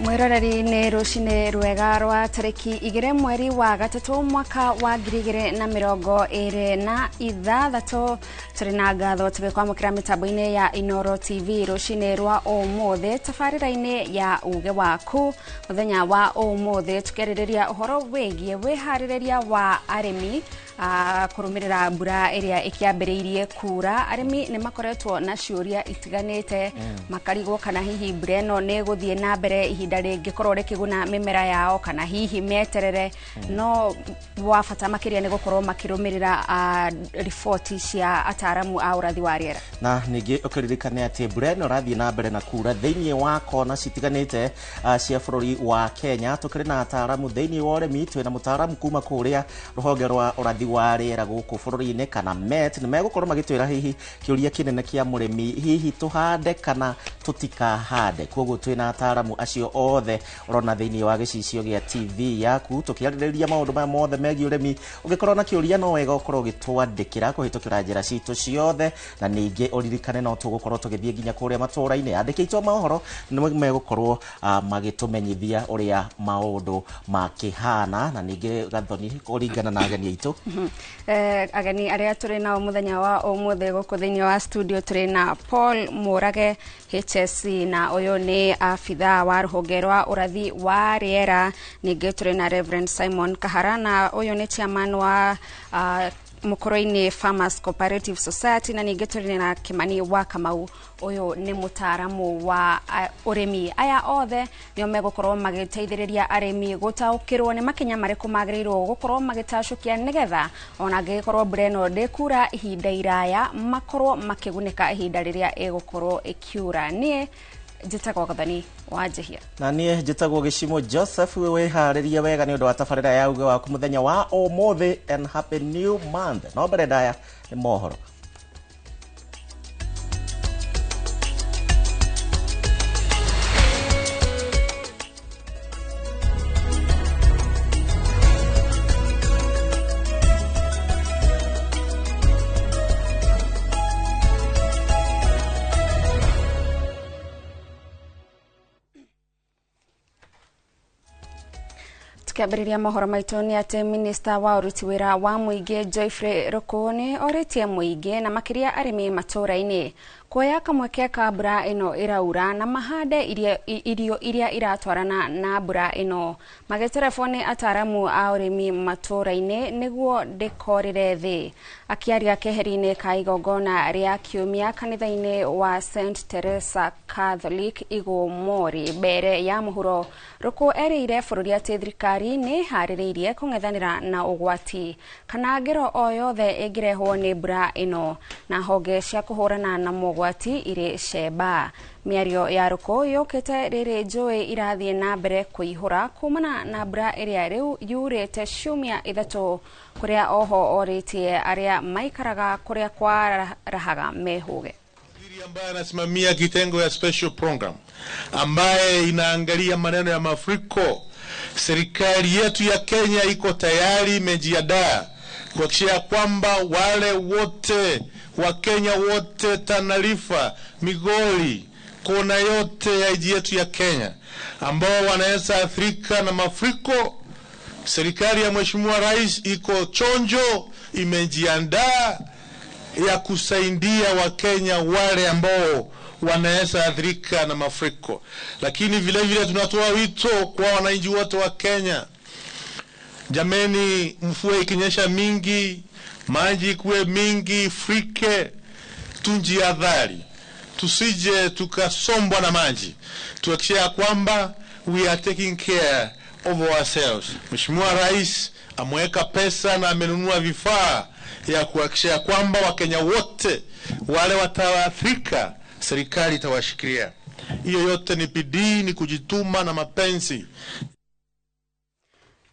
Mwiroreri nĩ rũcinĩ rwega rwa tarĩki 2 mweri wa 3 mwaka wa 2026. Tũrĩ na ngatho tũgĩkwamũkĩra mĩtambo-inĩ ya Inoro TV rũcinĩ rwa ũmũthĩ tabarĩra-inĩ ya uge waku. Mũthenya wa ũmũthĩ tũkĩarĩrĩria ũhoro wĩgiĩ wĩharĩrĩria wa arĩmi kũrũmĩrĩra mbura ĩrĩa ĩkĩambĩrĩirie kura. Arĩmi nĩ makoretwo na ciũria itiganĩte, makarigwo kana hihi mbura ĩno nĩ ĩgũthiĩ na mbere ihinda rĩngĩkorwo rĩkĩguna mĩmera yao, kana hihi meterere. No wa bata makĩria nĩ gũkorwo makĩrũmĩrĩra riboti cia ataramu a ũrathi wa rĩera. Na ningĩ ũkĩririkane atĩ mbura ĩno ĩrathiĩ na mbere na kura thĩinĩ wa kona citiganĩte cia bũrũri wa Kenya. Tũkĩrĩ na ataramu thĩinĩ wa ũrĩmi, twĩna mũtaramu kuma kũrĩa rũhonge rwa ũrathi wa rĩera gũkũ bũrũri-inĩ kana MET, nĩ megũkorwo magĩtwĩra hihi kĩũria kĩnene kĩa mũrĩmi, hihi tũhande kana tũtikahande. Koguo twĩna ataramu acio othe ũrona thĩinĩ wa gĩcicio gĩa TV yaku tũkĩarĩrĩria maũndũ maya mothe megiĩ ũrĩmi. Ũngĩkorwo na kĩũria no wega ũkorwo ũgĩtwandĩkĩra kũhĩtũkĩra njĩra citũ ciothe, na ningĩ ũririkane no tũgũkorwo tũgĩthiĩ nginya kũrĩa matũũra-inĩ. Andĩki aitũ a mohoro nĩ megũkorwo magĩtũmenyithia ũrĩa maũndũ makĩhana, na ningĩ Gathoni kũringana na ageni aitũ. Ageni arĩa tũrĩ nao mũthenya wa ũmũthĩ gũkũ thĩinĩ wa studio tũrĩ na Paul Mũrage HSC, na ũyũ nĩ abithaa wa rũhonge rwa ũrathi wa rĩera. Ningĩ tũrĩ na Reverend Simon Kahara, na ũyũ nĩ chairman wa Mukoroini Farmers Cooperative Society, na ningĩ tũrĩ na Kimani wa Kamau, ũyũ nĩ mũtaaramu wa ũrĩmi. Aya othe nĩo megũkorwo magĩteithĩrĩria arĩmi gũtaũkĩrwo nĩ makinya marĩkũ magĩrĩirwo gũkorwo magĩtacũkia nĩgetha ona angĩgĩkorwo mbura ĩno ndĩkura ihinda iraya makorwo makĩgunĩka ihinda rĩrĩa ĩgũkorwo ĩkiura. Niĩ njĩtagwo Gathoni wa Njihia. Na niĩ njĩtagwo Gĩcimo Joseph. Wĩharĩrie wega nĩ ũndũ wa tabarĩra ya uge waku mũthenya wa ũmũthĩ, and happy new month. No mbere ndaya nĩ mohoro. Tukiambĩrĩria mohoro maitũ nĩ atĩ minista wa ũruti wĩra wa mũingĩ Geoffrey Ruku nĩ orĩtie mũingĩ na makĩria arĩmi matũũra-inĩ kuoya kamweke ka mbura ĩno ĩraura na mahande irio iria iratwarana na mbura ĩno. Magĩterebwo nĩ ataramu a ũrĩmi matũũra-inĩ nĩguo ndĩkorĩre thĩ. Akĩaria keheri-inĩ ka igongona rĩa kiumia kanitha-inĩ wa St Teresa Catholic Igomori mbere ya mũhuro, Ruku erĩire bũrũri atĩ thirikari nĩ ĩharĩrĩirie kũng'ethanĩra na ũgwati kana ngero o yothe ĩngĩrehwo nĩ mbura ĩno na honge cia kũhũrana na mogwati irĩ cemba. Mĩario ya Ruku yũkĩte rĩrĩ njũĩ irathiĩ na mbere kũihũra kumana na mbura ĩrĩa rĩu yurĩte ciumia 3, kũrĩa oho orĩtie arĩa maikaraga kũrĩa kwarahaga mehũge. Ambaye anasimamia kitengo ya special program ambaye inaangalia maneno ya mafuriko, serikali yetu ya Kenya iko tayari, imejiandaa kuhakikisha kwamba wale wote wa Kenya wote, Tana River, Migori, kona yote ya nchi yetu ya Kenya ambao wanaweza athirika na mafuriko, serikali ya Mheshimiwa Rais iko chonjo, imejiandaa ya kusaidia Wakenya wale ambao wanaweza athirika na mafuriko. Lakini vile vile tunatoa wito kwa wananchi wote wa Kenya, jameni, mvua ikinyesha mingi, maji kuwe mingi, frike, tujihadhari, tusije tukasombwa na maji. Tuhakikishe kwamba we are taking care of ourselves. Mheshimiwa Rais ameweka pesa na amenunua vifaa ya kuhakikisha kwamba Wakenya wote wale wataathirika serikali itawashikilia. Hiyo yote ni bidii, ni kujituma na mapenzi.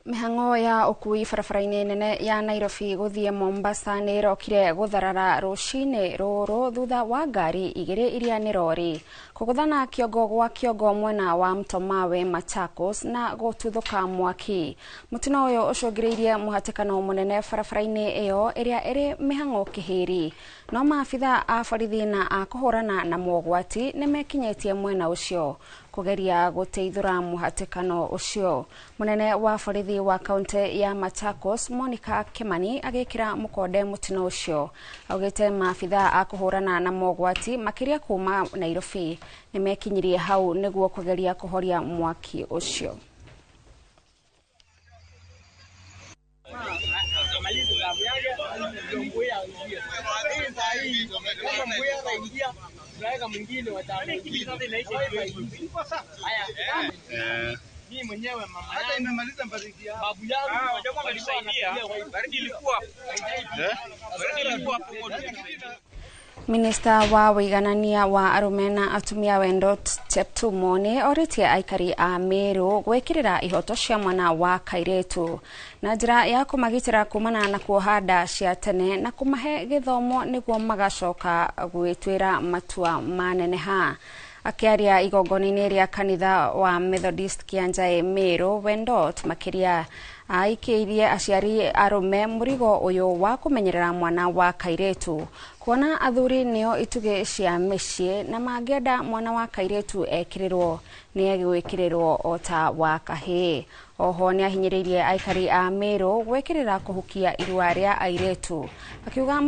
Mĩhang'o ya ũkui barabara-inĩ nene ya Nairobi gũthiĩ Mombasa nĩ ĩrokire gũtharara rũcinĩ rũrũ thutha wa ngari igĩrĩ iria nĩ rori kũgũthana kĩongo gwa kĩongo mwena wa Mtomawe Machakos na gũtuthũka mwaki. Mũtino ũyũ ũcũngĩrĩirie mũhatĩkano mũnene barabara-inĩ ĩyo ĩrĩa ĩrĩ mĩhang'o kĩhĩri. No maabitha a borithi na a kũhũrana na mogwati nĩmekinyĩtie mwena ũcio kũgeria gũteithũra mũhatĩkano ũcio. Mũnene wa borithi wa kaunti ya Machakos Monica Kimani agĩkĩra mũkonde mũtino ũcio, augĩte maabitha a kũhũrana na mogwati makĩria kuma Nairobi nĩmekinyirie hau nĩguo kũgeria kũhoria mwaki ũcio. Minista wa wĩiganania wa arũme na atumia Wendo Cheptumo nĩ orĩtie aikari a Meru gwĩkĩrĩra ihoto cia mwana wa kairĩtu na njĩra ya kũmagitĩra kumana na kuoha nda cia tene na kũmahe gĩthomo nĩguo magacoka gwĩtuĩra matua maneneha. Akĩaria igongona-inĩ rĩa kanitha wa Methodist Kianjaĩ Meru, Wendot makĩria aikĩirie aciari arũme mũrigo ũyũ wa kũmenyerera mwana wa kairĩtu, kuona athuri nĩo itugĩ cia mĩciĩ na mangĩenda mwana wa kairĩtu ekĩrĩrwo nĩ egwĩkĩrĩrwo o ta wa kahĩĩ. Oho nĩahinyĩrĩirie aikari a Meru gwĩkĩrĩra kũhukia irua rĩa airĩtu, akiuga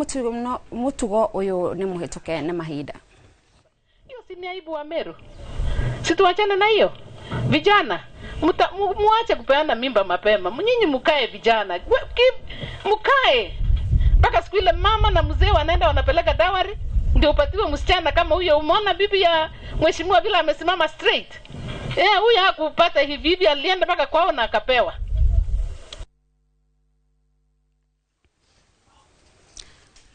mũtugo ũyũ nĩ mũhĩtũke nĩ mahinda. Hiyo si ni aibu wa Meru? Si tuachane na hiyo. Vijana, muache kupeana mimba mapema. Nyinyi mkae vijana. Mkae. Mpaka siku ile mama na mzee wanaenda wanapeleka dawari ndio upatiwe msichana kama huyo. Umeona bibi ya mheshimiwa vile amesimama straight. Huyo hakupata hivi hivi, alienda mpaka kwao na akapewa.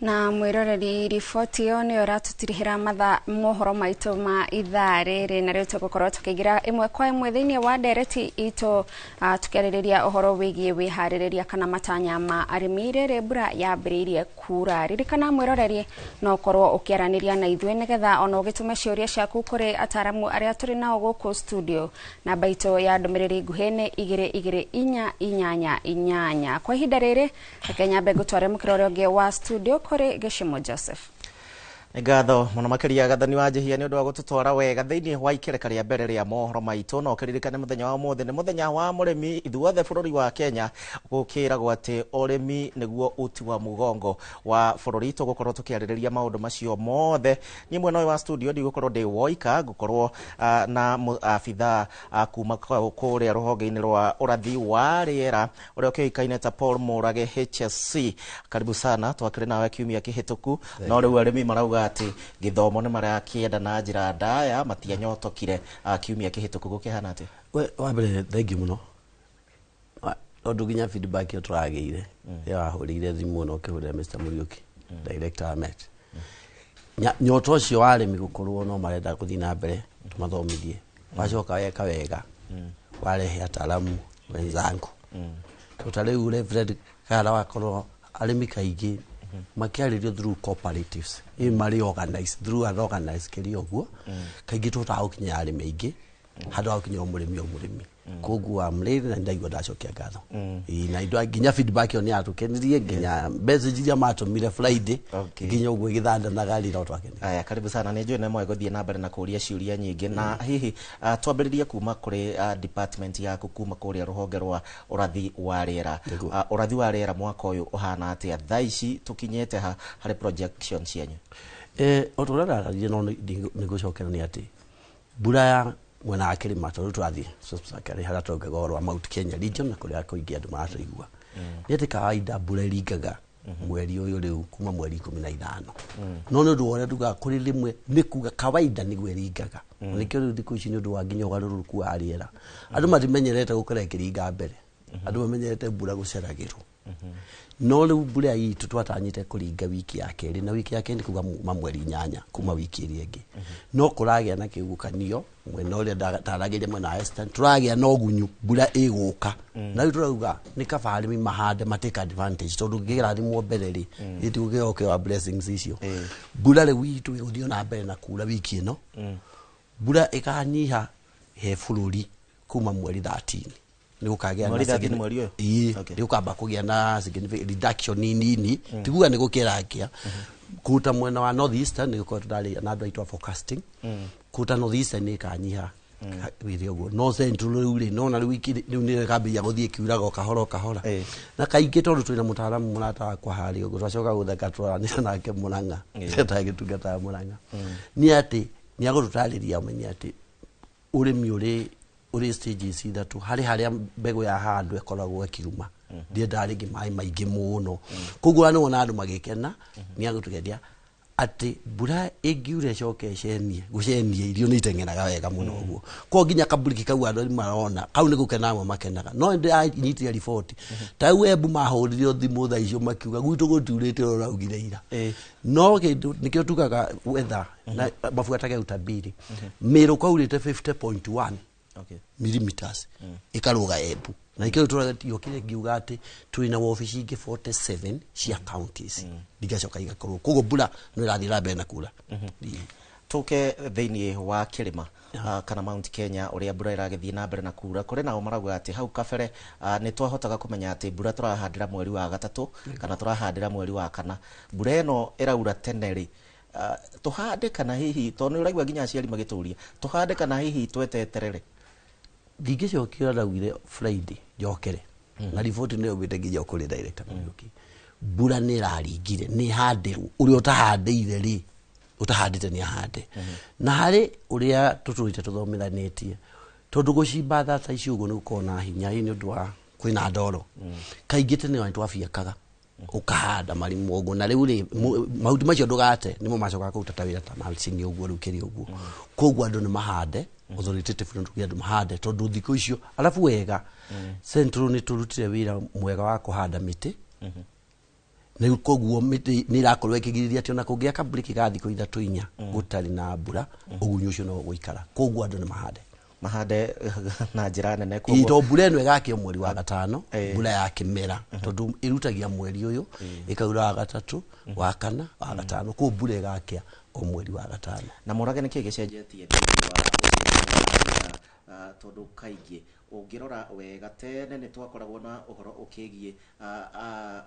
Na mwiroreri riboti ĩyo nĩyo ĩratũtirihĩra mathaa mohoro maitũ ma ithaa rĩrĩ, na rĩu tũgũkorwo tũkĩingĩra ĩmwe kwa ĩmwe thĩinĩ wa ndereti itũ, tũkĩarĩrĩria ũhoro wĩgiĩ wĩharĩrĩria kana matanya ma arĩmi rĩrĩ mbura yambĩrĩirie kura. Ririkana mwĩroreri no ũkorwo ũkĩaranĩria na ithuĩ nĩgetha ona ũgĩtũme ciũria ciaku kũrĩ ataramu arĩa tũrĩ nao gũkũ studio. Namba itũ ya ndũmĩrĩri nguhĩ nĩ 2 2 4 8 8. Kwa ihinda rĩrĩ reke nyambe ngũtware mũkĩra ũrĩa ũngĩ wa studio kũrĩ Gĩcimo Joseph. Nĩ ngatho mũno makĩria Gathani wa Njihia nĩ ũndũ wa gũtũtwara wega thĩinĩ wa ikereka rĩa mbere rĩa mohoro maitũ. No ũkĩririkane mũthenya wa ũmũthĩ nĩ mũthenya wa mũrĩmi ithuothe bũrũri wa Kenya, gũkĩragwo atĩ ũrĩmi nĩguo uti wa mũgongo wa bũrũri. Tũgũkorwo tũkĩarĩrĩria maũndũ macio mothe. Niĩ mwena ũyũ wa studio ndigũkorwo ndĩ woika, ngũkorwo na abithaa kuma kũrĩa rũhonge-inĩ rwa ũrathi wa rĩera ũrĩa ũkĩũĩkaine ta Paul Mũrage HSC. Karibu sana, twakĩrĩ nawe kiumia kĩhĩtũku, no rĩu arĩmi marauga atĩ gĩthomo nĩ marakĩenda na njĩra ndaya, matianyotokire kiumia kĩhĩtũku. Gũkĩhana atĩa? Wa mbere thengiũ mũno tondũ nginya feedback ĩyo tũragĩire ĩyo wahũrĩire thimũ na ũkĩhũrĩra Mr. Muriuki, director wa Met. Nyota ũcio wa arĩmi gũkorwo no marenda gũthiĩ na mbere tũmathomithie, wacoka weka wega warehe ataalamu wenzangu. To ta rĩu Reverend Kara wakorwo arĩmi kaingĩ makĩarĩrio through cooperatives ĩ marĩ organized through an organized kĩrĩa ũguo kaingĩ tũhotaga gũkinyĩra arĩmi aingĩ handũ ha gũkinyĩra o mũrĩmi o mũrĩmi. Koguo amrĩrĩ na ndaigua ndacokia ngatho. Ĩĩ, na indo nginya feedback ĩyo nĩ yatũkenirie, nginya message iria matũmire Friday nginya ũguo ĩgĩthandanaga rĩ no twakenire. Aya, karibu sana. Nĩ njũĩ nĩ moĩ gũthiĩ na mbere na kũria ciũria nyingĩ, na hihi twambĩrĩrie kuma kũrĩ department yaku, kuma kũrĩa rũhonge rwa ũrathi wa rĩera. Ũrathi wa rĩera mwaka ũyũ ũhana atĩa thaa ici tũkinyĩte ha harĩ projection cianyu? O ta ũrĩa ndaririe, no nĩ gũcokera nĩ atĩ mbura ya mwena wa kĩrĩma, tondũ tũrathiĩ specifically harĩa tũrongaga ũhoro wa Mount Kenya region na kũrĩa kũingĩ andũ maratũigua, nĩ atĩ kawaida mbura ĩringaga mweri ũyũ rĩu kuma mweri 15, no nĩ ũndũ wa ũrĩa tugaga kũrĩ rĩmwe nĩ kuga kawaida nĩguo ĩringaga. Nĩkĩo rĩu thikũ ici nĩ ũndũ wa nginya ũgarũrũku wa rĩera, andũ matimenyerete gũkorwo ĩkĩringa mbere, andũ mamenyerete mbura gũceragĩrwo. No rĩu mbura itũ twatanyĩte kũringa wiki ya kerĩ, na wiki ya kerĩ nĩ kuga kuma mweri 8 kuma wiki ĩrĩa ĩngĩ, no kũragĩa na kĩhuhũkanio mwena ũrĩa ndaragĩria mwena wa Western, tũragĩa na ũgunyu mbura ĩgũka. Na rĩu tũrauga nĩ kaba arĩmi mahande ma take advantage, tondũ ngĩrathimwo mbere rĩ ĩtigũkĩhokewa blessings icio. Mbura rĩu itũ ĩgũthiĩ na mbere na kura wiki ĩno, mbura ĩkanyiha he bũrũri kuma mweri 13. Nĩ gũkagĩa na Mweri 13 mweri ũyũ? Ĩĩ, Okay. nĩ gũkamba kũgĩa na significant reduction nini, tiguga nĩ gũkĩrakia kũruta mwena wa north eastern. Nĩ gũkorwo tũrarĩ na andũ aitũ a forecasting, kũruta north eastern nĩ ĩkanyiha wĩrĩ ũguo, no central rĩu rĩ nona rĩu rĩu nĩ ĩkambĩrĩria gũthiĩ ĩkiuraga o kahora o kahora. Na kaingĩ tondũ twĩna mũtaaramu mũrata wakwa harĩa ũguo, twacoka gũtheka tũranĩra nake Mũrang'a, tagĩtungataga Mũrang'a, nĩ atĩ nĩ agũtũtarĩria ũmenye atĩ ũrĩmi ũrĩ stages ithatũ. Harĩ harĩa mbegũ ya handũ ĩkoragwo ĩkiuma, ndiendaga rĩngĩ maĩ maingĩ mũno, koguo nĩ wona andũ magĩkena. Nĩ agũtũgeria atĩ mbura ĩngiura ĩcoke ĩcenie gũcenie, irio nĩ iteng'eraga wega mũno ũguo. Koguo nginya kaburiki kau andũ marona kau nĩ gũkena amwe makenaga, no ĩndĩ anyitire riboti ta rĩu Embu mahũrire thimũ thaa icio makiuga gwitũ gũtiurĩte ũrĩa ũraugire ira. No kĩndũ nĩkĩo tugaga weather na mabuatage utabiri. Mĩrũ kwaurĩte 50.1 millimeters ĩkarũga Embu, na ikĩo tũratiokire ngiuga atĩ twĩna wabici ingĩ 47 cia counties igacoka igakorwo, koguo mbura no ĩrathiĩ na mbere na kura. Ĩĩ. Tuke thĩinĩ wa kĩrĩma kana Mount Kenya, ũrĩa mbura ĩragĩthiĩ na mbere na kura, kũrĩ nao marauga atĩ hau kabere nĩ twahotaga kũmenya atĩ mbura tũrahandĩra mweri wa gatatũ kana tũrahandĩra mweri wa kana. Mbura ĩno ĩraura tene rĩ, tũhande kana hihi, tondũ nĩ ũraigua nginya aciari magĩtũria tũhande kana hihi tweteterere? Ndingĩcokia ũrĩa ndaugire Friday njokere na riboti nĩyo augĩte nginya kũrĩ director Muriuki, mbura nĩ ĩraringire, nĩ handĩrwo. Ũrĩa ũtahandĩire rĩ, ũtahandĩte nĩ ahande, na harĩ ũrĩa tũtũrĩte tũthomithanĩtie, tondũ gũcimba thata ici ũguo nĩ gũkorwo na hinya ĩ nĩ ũndũ wa kwĩna ndoro. Kaingĩ tene nĩ twabiakaga ũkahanda marimũ ũguo, na rĩu rĩ mahuti macio ndũgate nĩmo macokaga kũruta ta wĩra ta mulching ũguo. Rĩu kĩrĩ ũguo, koguo andũ nĩ mahande authoritative, nĩ tuge andũ mahande tondũ thikũ icio arabu wega central nĩ tũrutire wĩra mwega wa kũhanda mĩtĩ rĩu, koguo mĩtĩ nĩ ĩrakorwo ĩkĩgirĩrĩria atĩ ona kũngĩa kabriki ga thikũ ithatũ inya gũtarĩ na mbura, ũgunyu ũcio no ũgũikara. Koguo andũ nĩ mahande. Mahande na njĩra nene. Ĩ, koguo to mbura ĩno ĩgakio mweri wa gatano, mbura ya kĩmera, tondũ ĩrutagia mweri ũyũ, ĩkaura wa gatatũ, wa kana, wa gatano, koguo mbura ĩgakĩa o mweri wa gatano. Na mũrage nĩkĩ gĩcenjetie thĩinĩ wa ũcenjia wa rĩera? Tondũ kaingĩ ũngĩrora wega tene nĩ twakoragwo na ũhoro ũkĩgiĩ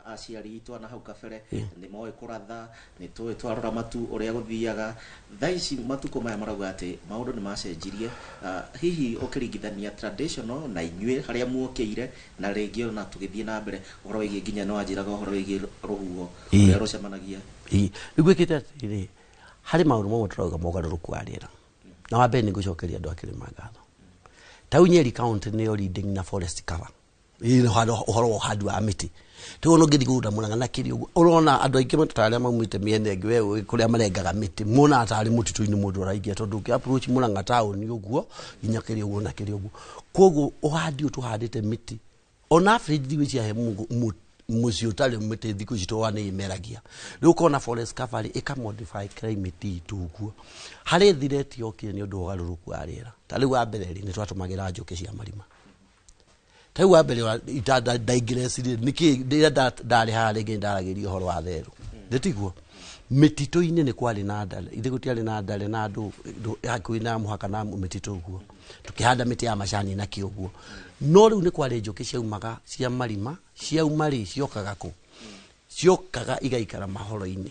aciari itũ na hau kabere nĩ moĩ kũratha, nĩ tũĩ twarora matu ũrĩa gũthiaga. Thaa ici matukũ maya marauga atĩ maũndũ nĩ macenjirie. Hihi ũkĩringithania traditional na inyuĩ harĩa muokĩire na rĩngĩ ona tũgĩthiĩ na mbere ũhoro wĩgiĩ nginya nĩ wanjĩraga ũhoro wĩgiĩ rũhuho ũrĩa rũcemanagia? Ĩ, rĩu gwĩkĩte atĩrĩrĩ, harĩ maũndũ mamwe tũrauga mogarũrũku wa rĩera, na wa mbere nĩ ngũcokeria andũ a kĩrĩma ngatho. Ta rĩu Nyeri County nĩyo leading na forest cover. Ĩ, ũhoro wa ũhandi wa mĩtĩ, rĩu ona ũngĩthiĩ kũruta Mũrang'a na kĩrĩ ũguo, ũrona andũ aingĩ ta arĩa maumĩte mĩena ĩngĩ we ũĩ kũrĩa marengaga mĩtĩ, monaga tarĩ mũtitũ-inĩ mũndũ araingĩra, tondũ ũngĩ approach Mũrang'a taũni ũguo nginya kĩrĩ ũguo na kĩrĩ ũguo. Koguo ũhandi ũyũ tũhandĩte mĩtĩ, ona average thikũ ici ahe mũciĩ ũtarĩ mĩtĩ thikũ ici tondũ nĩ ĩmeragia. Rĩu ũkona forest cover rĩ ĩka modify climate itũ ũguo. Harĩ threat yokire nĩ ũndũ wa ũgarũrũku wa rĩera. Ta rĩu wa mbere rĩ, nĩ twatũmagĩra njũkĩ cia marima. Ta rĩu wa mbere ndaingĩra nĩkĩ rĩrĩa ndarĩ haha rĩngĩ ndaragĩria ũhoro wa therũ, ndĩtiguo mĩtitũ-inĩ nĩ kwarĩ na ndare, ithe gũtiarĩ na ndare na andũ hakuhĩ na mũhaka na mĩtitũ ũguo, tũkĩhanda mĩtĩ ya macani na kĩ ũguo. No rĩu nĩ kwarĩ njũkĩ ciaumaga cia marima, ciauma rĩ ciokaga kũ, ciokaga igaikara mahoro-inĩ,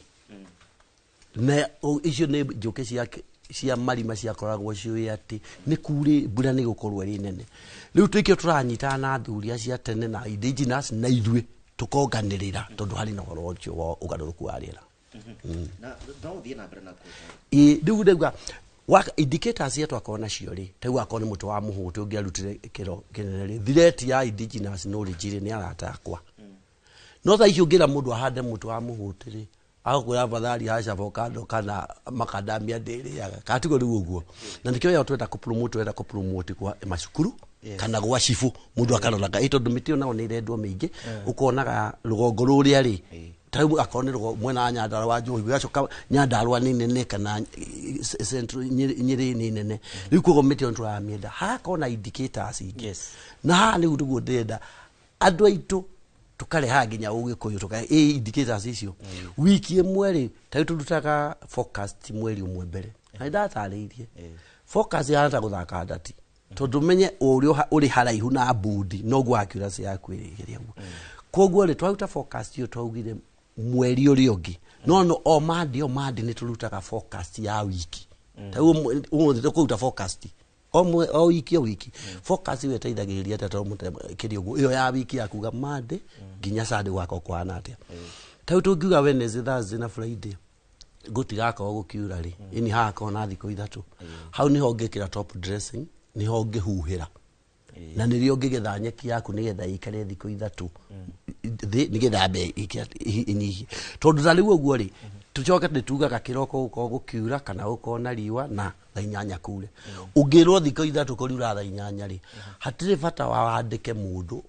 na icio nĩ njũkĩ cia marima ciakoragwo ciũĩ atĩ nĩ kurĩ mbura nĩ gũkorwo ĩrĩ nene. Rĩu twĩkĩo tũranyitana na athuri acio a tene na indigenous na ithuĩ tũkonganĩrĩra, tondũ harĩ na ũhoro ũcio wa ũgarũrũku wa rĩera. Na no ũthiĩ na mbere na kũũta. Ĩ, rĩu ndauga wa indicators cia twakorwo nacio rĩ, ta rĩu akorwo nĩ mũtĩ wa mũhũtĩ ũngĩarutire kĩro kĩnene rĩ, threat ya indigenous knowledge rĩ nĩ arata akwa. No thaa ici ũngĩra mũndũ ahande mũtĩ wa mũhũtĩ rĩ, agakwĩra afadhali haca avocado kana macadamia ndĩrĩaga katiguo rĩu ũguo. Na nĩkĩo ĩyo twenda kũpromote, twenda kũpromote kwa macukuru kana gwa cibũ, mũndũ akaroraga ĩ, tondũ mĩtĩ ĩyo nayo nĩ ĩrendwo mĩingĩ. Ũkonaga rũgongo rũrĩa rĩ, ta rĩu akorwo nĩ mwena wa Nyandarua wa Njohi, gũgacoka Nyandarua nĩ nene kana Central Nyĩrĩ nĩ nene. Rĩu koguo mĩtĩ ĩyo nĩtũramĩenda, hagakorwo na indicators ingĩ. Na haha rĩu nĩguo ndĩrenda andũ aitũ tũkarehaga nginya ũgĩkũyũ tũkahe ĩ indicators icio wiki ĩmwe rĩ. Ta rĩu tũrutaga forecast mweri ũmwe mbere, na nĩndatarĩirie forecast ihana ta gũthaka ndati. Tondũ menye ũrĩa ũrĩ haraihu na budi noguo accuracy yaku ĩrĩgĩrĩa ũguo. Koguo rĩ, twaruta forecast ĩyo twaugire mweri ũrĩa ũngĩ, no o Monday, o Monday nĩ tũrutaga forecast ya wiki. Ta rĩu ũmũthĩ tũkũruta forecast o wiki, o wiki. Forecast ĩyo ĩteithagĩrĩria atĩa? Tondũ kĩrĩ ũguo, ĩyo ya wiki ya kuga Monday nginya Sunday gwakorwo kũhana atĩa. Ta rĩu tũngiuga Wednesday, Thursday na Friday gũtigakorwo gũkiura rĩ, ĩni hagakorwo na thikũ 3, hau nĩho ũngĩkĩra top dressing, nĩho ũngĩhuhĩra, na nĩrĩo ũngĩgetha nyeki yaku nĩgetha ĩikare thikũ 3 thĩ, nĩgetha yambe ĩnyihie. Tondũ ta rĩu ũguo rĩ, tũcoke nĩ tugaga kĩroko gũkorwo gũkiura kana gũkorwo na riũa na thaa 8 kure. Ũngĩrwo thikũ 3 kũriura thaa 8 rĩ, hatirĩ bata wa wandĩke mũndũ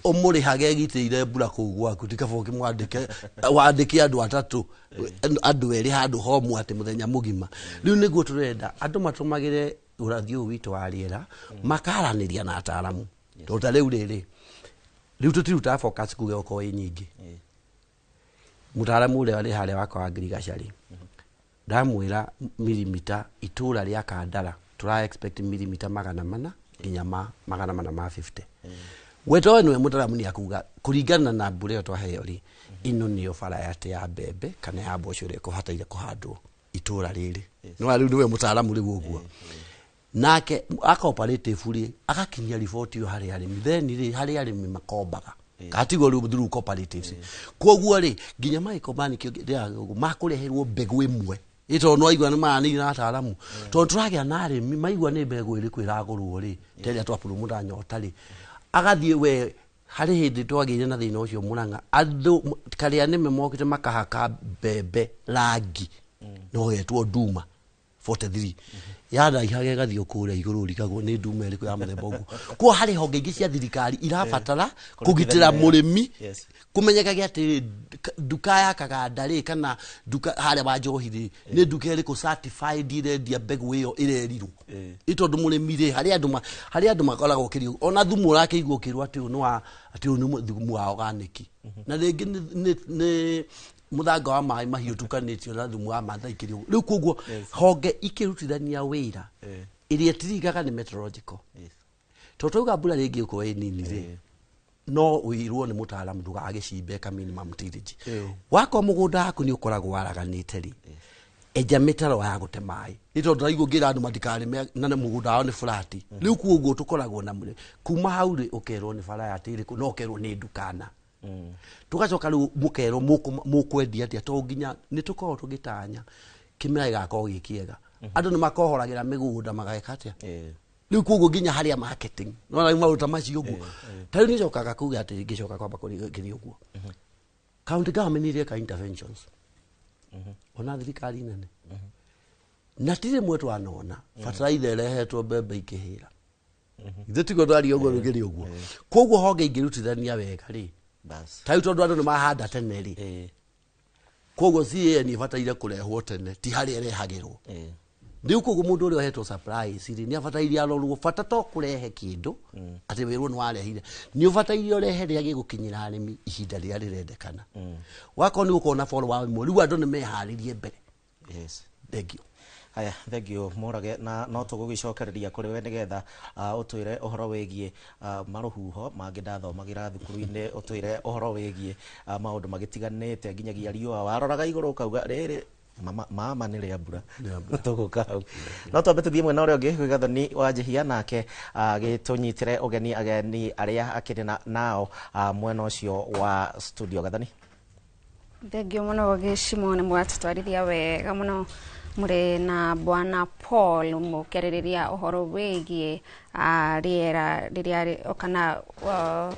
ũmũrĩhage egitĩire mbura kũu gwaku. Ti kaba ũkĩmwandĩke, wandĩke andũ 3, andũ 2 handũ homwe atĩ mũthenya mũgima. Rĩu nĩguo tũrenda andũ matũmagĩre ũrathi ũyũ witũ wa rĩera, makaranĩria na ataaramu. Tondũ ta rĩu rĩrĩ, rĩu tũtirutaga forecast kuga gũkorwo ĩ nyingĩ. Mũtaaramu ũrĩa arĩ harĩa wakwa wa ngirigaca rĩ, ndamwĩra milimita itũra rĩa Kandara tũra expect milimita 400 nginya ma 450. We to nĩwe mũtaaramu, nĩ akuga kũringana na mbura ĩyo twaheo rĩ, ĩno nĩyo variety ya mbembe kana ya mboco ĩrĩa ĩkũbataire kũhandwo itũra rĩrĩ. No rĩu nĩwe mũtaaramu rĩu ũguo. Nake a cooperative rĩ, agakinyia riboti ĩyo harĩ arĩmi, then rĩ, harĩ arĩmi makombaga katigwo rĩu through cooperatives. Koguo rĩ, nginya magĩkomba nĩkĩo ndĩraga makũreherwo mbegũ ĩmwe ĩ, tondũ no aigua nĩ maranĩirie na ataaramu. Tondũ tũragĩa na arĩmi maigua nĩ mbegũ ĩrĩkũ ĩragũrwo rĩ, ta ĩrĩa twapurumuta nyota rĩ, agathiĩ we. Harĩ hĩndĩ twagĩire na thĩna ũcio Mũrang'a, andũ karĩa nĩme mokĩte makahaka mbembe rangi no getwo nduma 43, yaraihaga ĩgathiĩ kũrĩa igũrũ, ũrigagwo nĩ nduma ĩrĩkũ ya mũthemba ũguo. Koguo harĩ honge ingĩ cia thirikari irabatara kũgitĩra mũrĩmi, kũmenyekage atĩ nduka ya Kaganda rĩ, kana nduka harĩa wa Njohi rĩ, nĩ nduka ĩrĩkũ certified irendia mbegũ ĩyo ĩrerirwo. Ĩ tondũ mũrĩmi rĩ, harĩ andũ makoragwo kĩrĩ ona thumu ũrakĩigua ũkĩrwo atĩ ũyũ nĩ wa, atĩ ũyũ nĩ thumu wa organic, na rĩngĩ nĩ mũthanga wa maĩ mahiũ tukanĩtio na thumu wa Mathai kĩrĩ ũguo. Rĩu koguo honge ikĩrutithania wĩra, ĩrĩa ĩtirigaga nĩ meteorological. Tondũ twauga mbura rĩngĩ ĩgũkorwo ĩ nini rĩ, no ũirwo nĩ mũtaaramu ndũgagĩcimbe ka minimum tillage. Wakorwo mũgũnda waku nĩ ũkoragwo waraganĩte rĩ, enja mĩtaro ya gũte maĩ. Nĩ tondũ ndĩraigua ngĩra andũ matikarĩme na nĩ mũgũnda wao nĩ flat. Rĩu koguo tũkoragwo na mũrĩ kuma hau rĩ, ũkerwo nĩ variety ĩrĩkũ, no ũkerwo nĩ ndukana. Tũgacoka rĩu mũkerwo mũkwendia atĩa, tondũ nginya nĩ tũkoragwo tũgĩtanya kĩmera gĩgakorwo gĩ kĩega, andũ nĩ makohoragĩra mĩgũnda mageka atĩa. Rĩu koguo nginya harĩa marketing no rĩu maũndũ ta macio ũguo. Ta rĩu nĩcokaga kuga atĩ ngĩcoka kwamba kũrĩ ũguo, county government nĩ ireka interventions, ona thirikari nene, na ti rĩmwe twanona bataraitha ĩrehetwo mbembe ikĩhĩra. Ithuĩ tiguo twaria ũguo rũkĩrĩ ũguo. Koguo honge ingĩrutithania wega rĩ, ta rĩu tondũ andũ nĩ mahanda tene rĩ, koguo CAN ĩbataire kũrehwo tene, ti harĩa ĩrehagĩrwo. Rĩu koguo mũndũ ũrĩa ũhetwo supplies rĩ, nĩ abataire arorwo. Bata to kũrehe kĩndũ atĩ wĩrwo nĩ warehire, nĩ ũbataire ũrehe rĩrĩa gĩgũkinyĩra arĩmi ihinda rĩrĩa rĩrendekana. Wakorwo nĩ gũkorwo na follow up ĩmwe, rĩu andũ nĩ meharĩrie mbere. Thank you. Haya, thank you Mũrage, na no tũgũgĩcokereria kũrĩ we nĩgetha ũtwĩre ũhoro wĩgiĩ marũhuho mangĩ ndathomagĩra thukuru-inĩ, ũtwĩre ũhoro wĩgiĩ maũndũ magĩtiganĩte nginyagia riũa waroraga igũrũ ũkauga rĩrĩ mama, mama nĩ rĩa mbura. Tũgũka hau, no twambe tũthiĩ mwena ũrĩa ũngĩ gwĩ Gathoni wa Njihia, nake agĩtũnyitĩre ũgeni ageni arĩa akĩrĩ nao mwena ũcio wa studio. Gathoni. Thengio mũno Gĩcimo, nĩ mwatũtwarithia wega mũno. Mũrĩ na Bwana Paul mũkĩarĩrĩria ũhoro wĩgiĩ rĩera rĩrĩa kana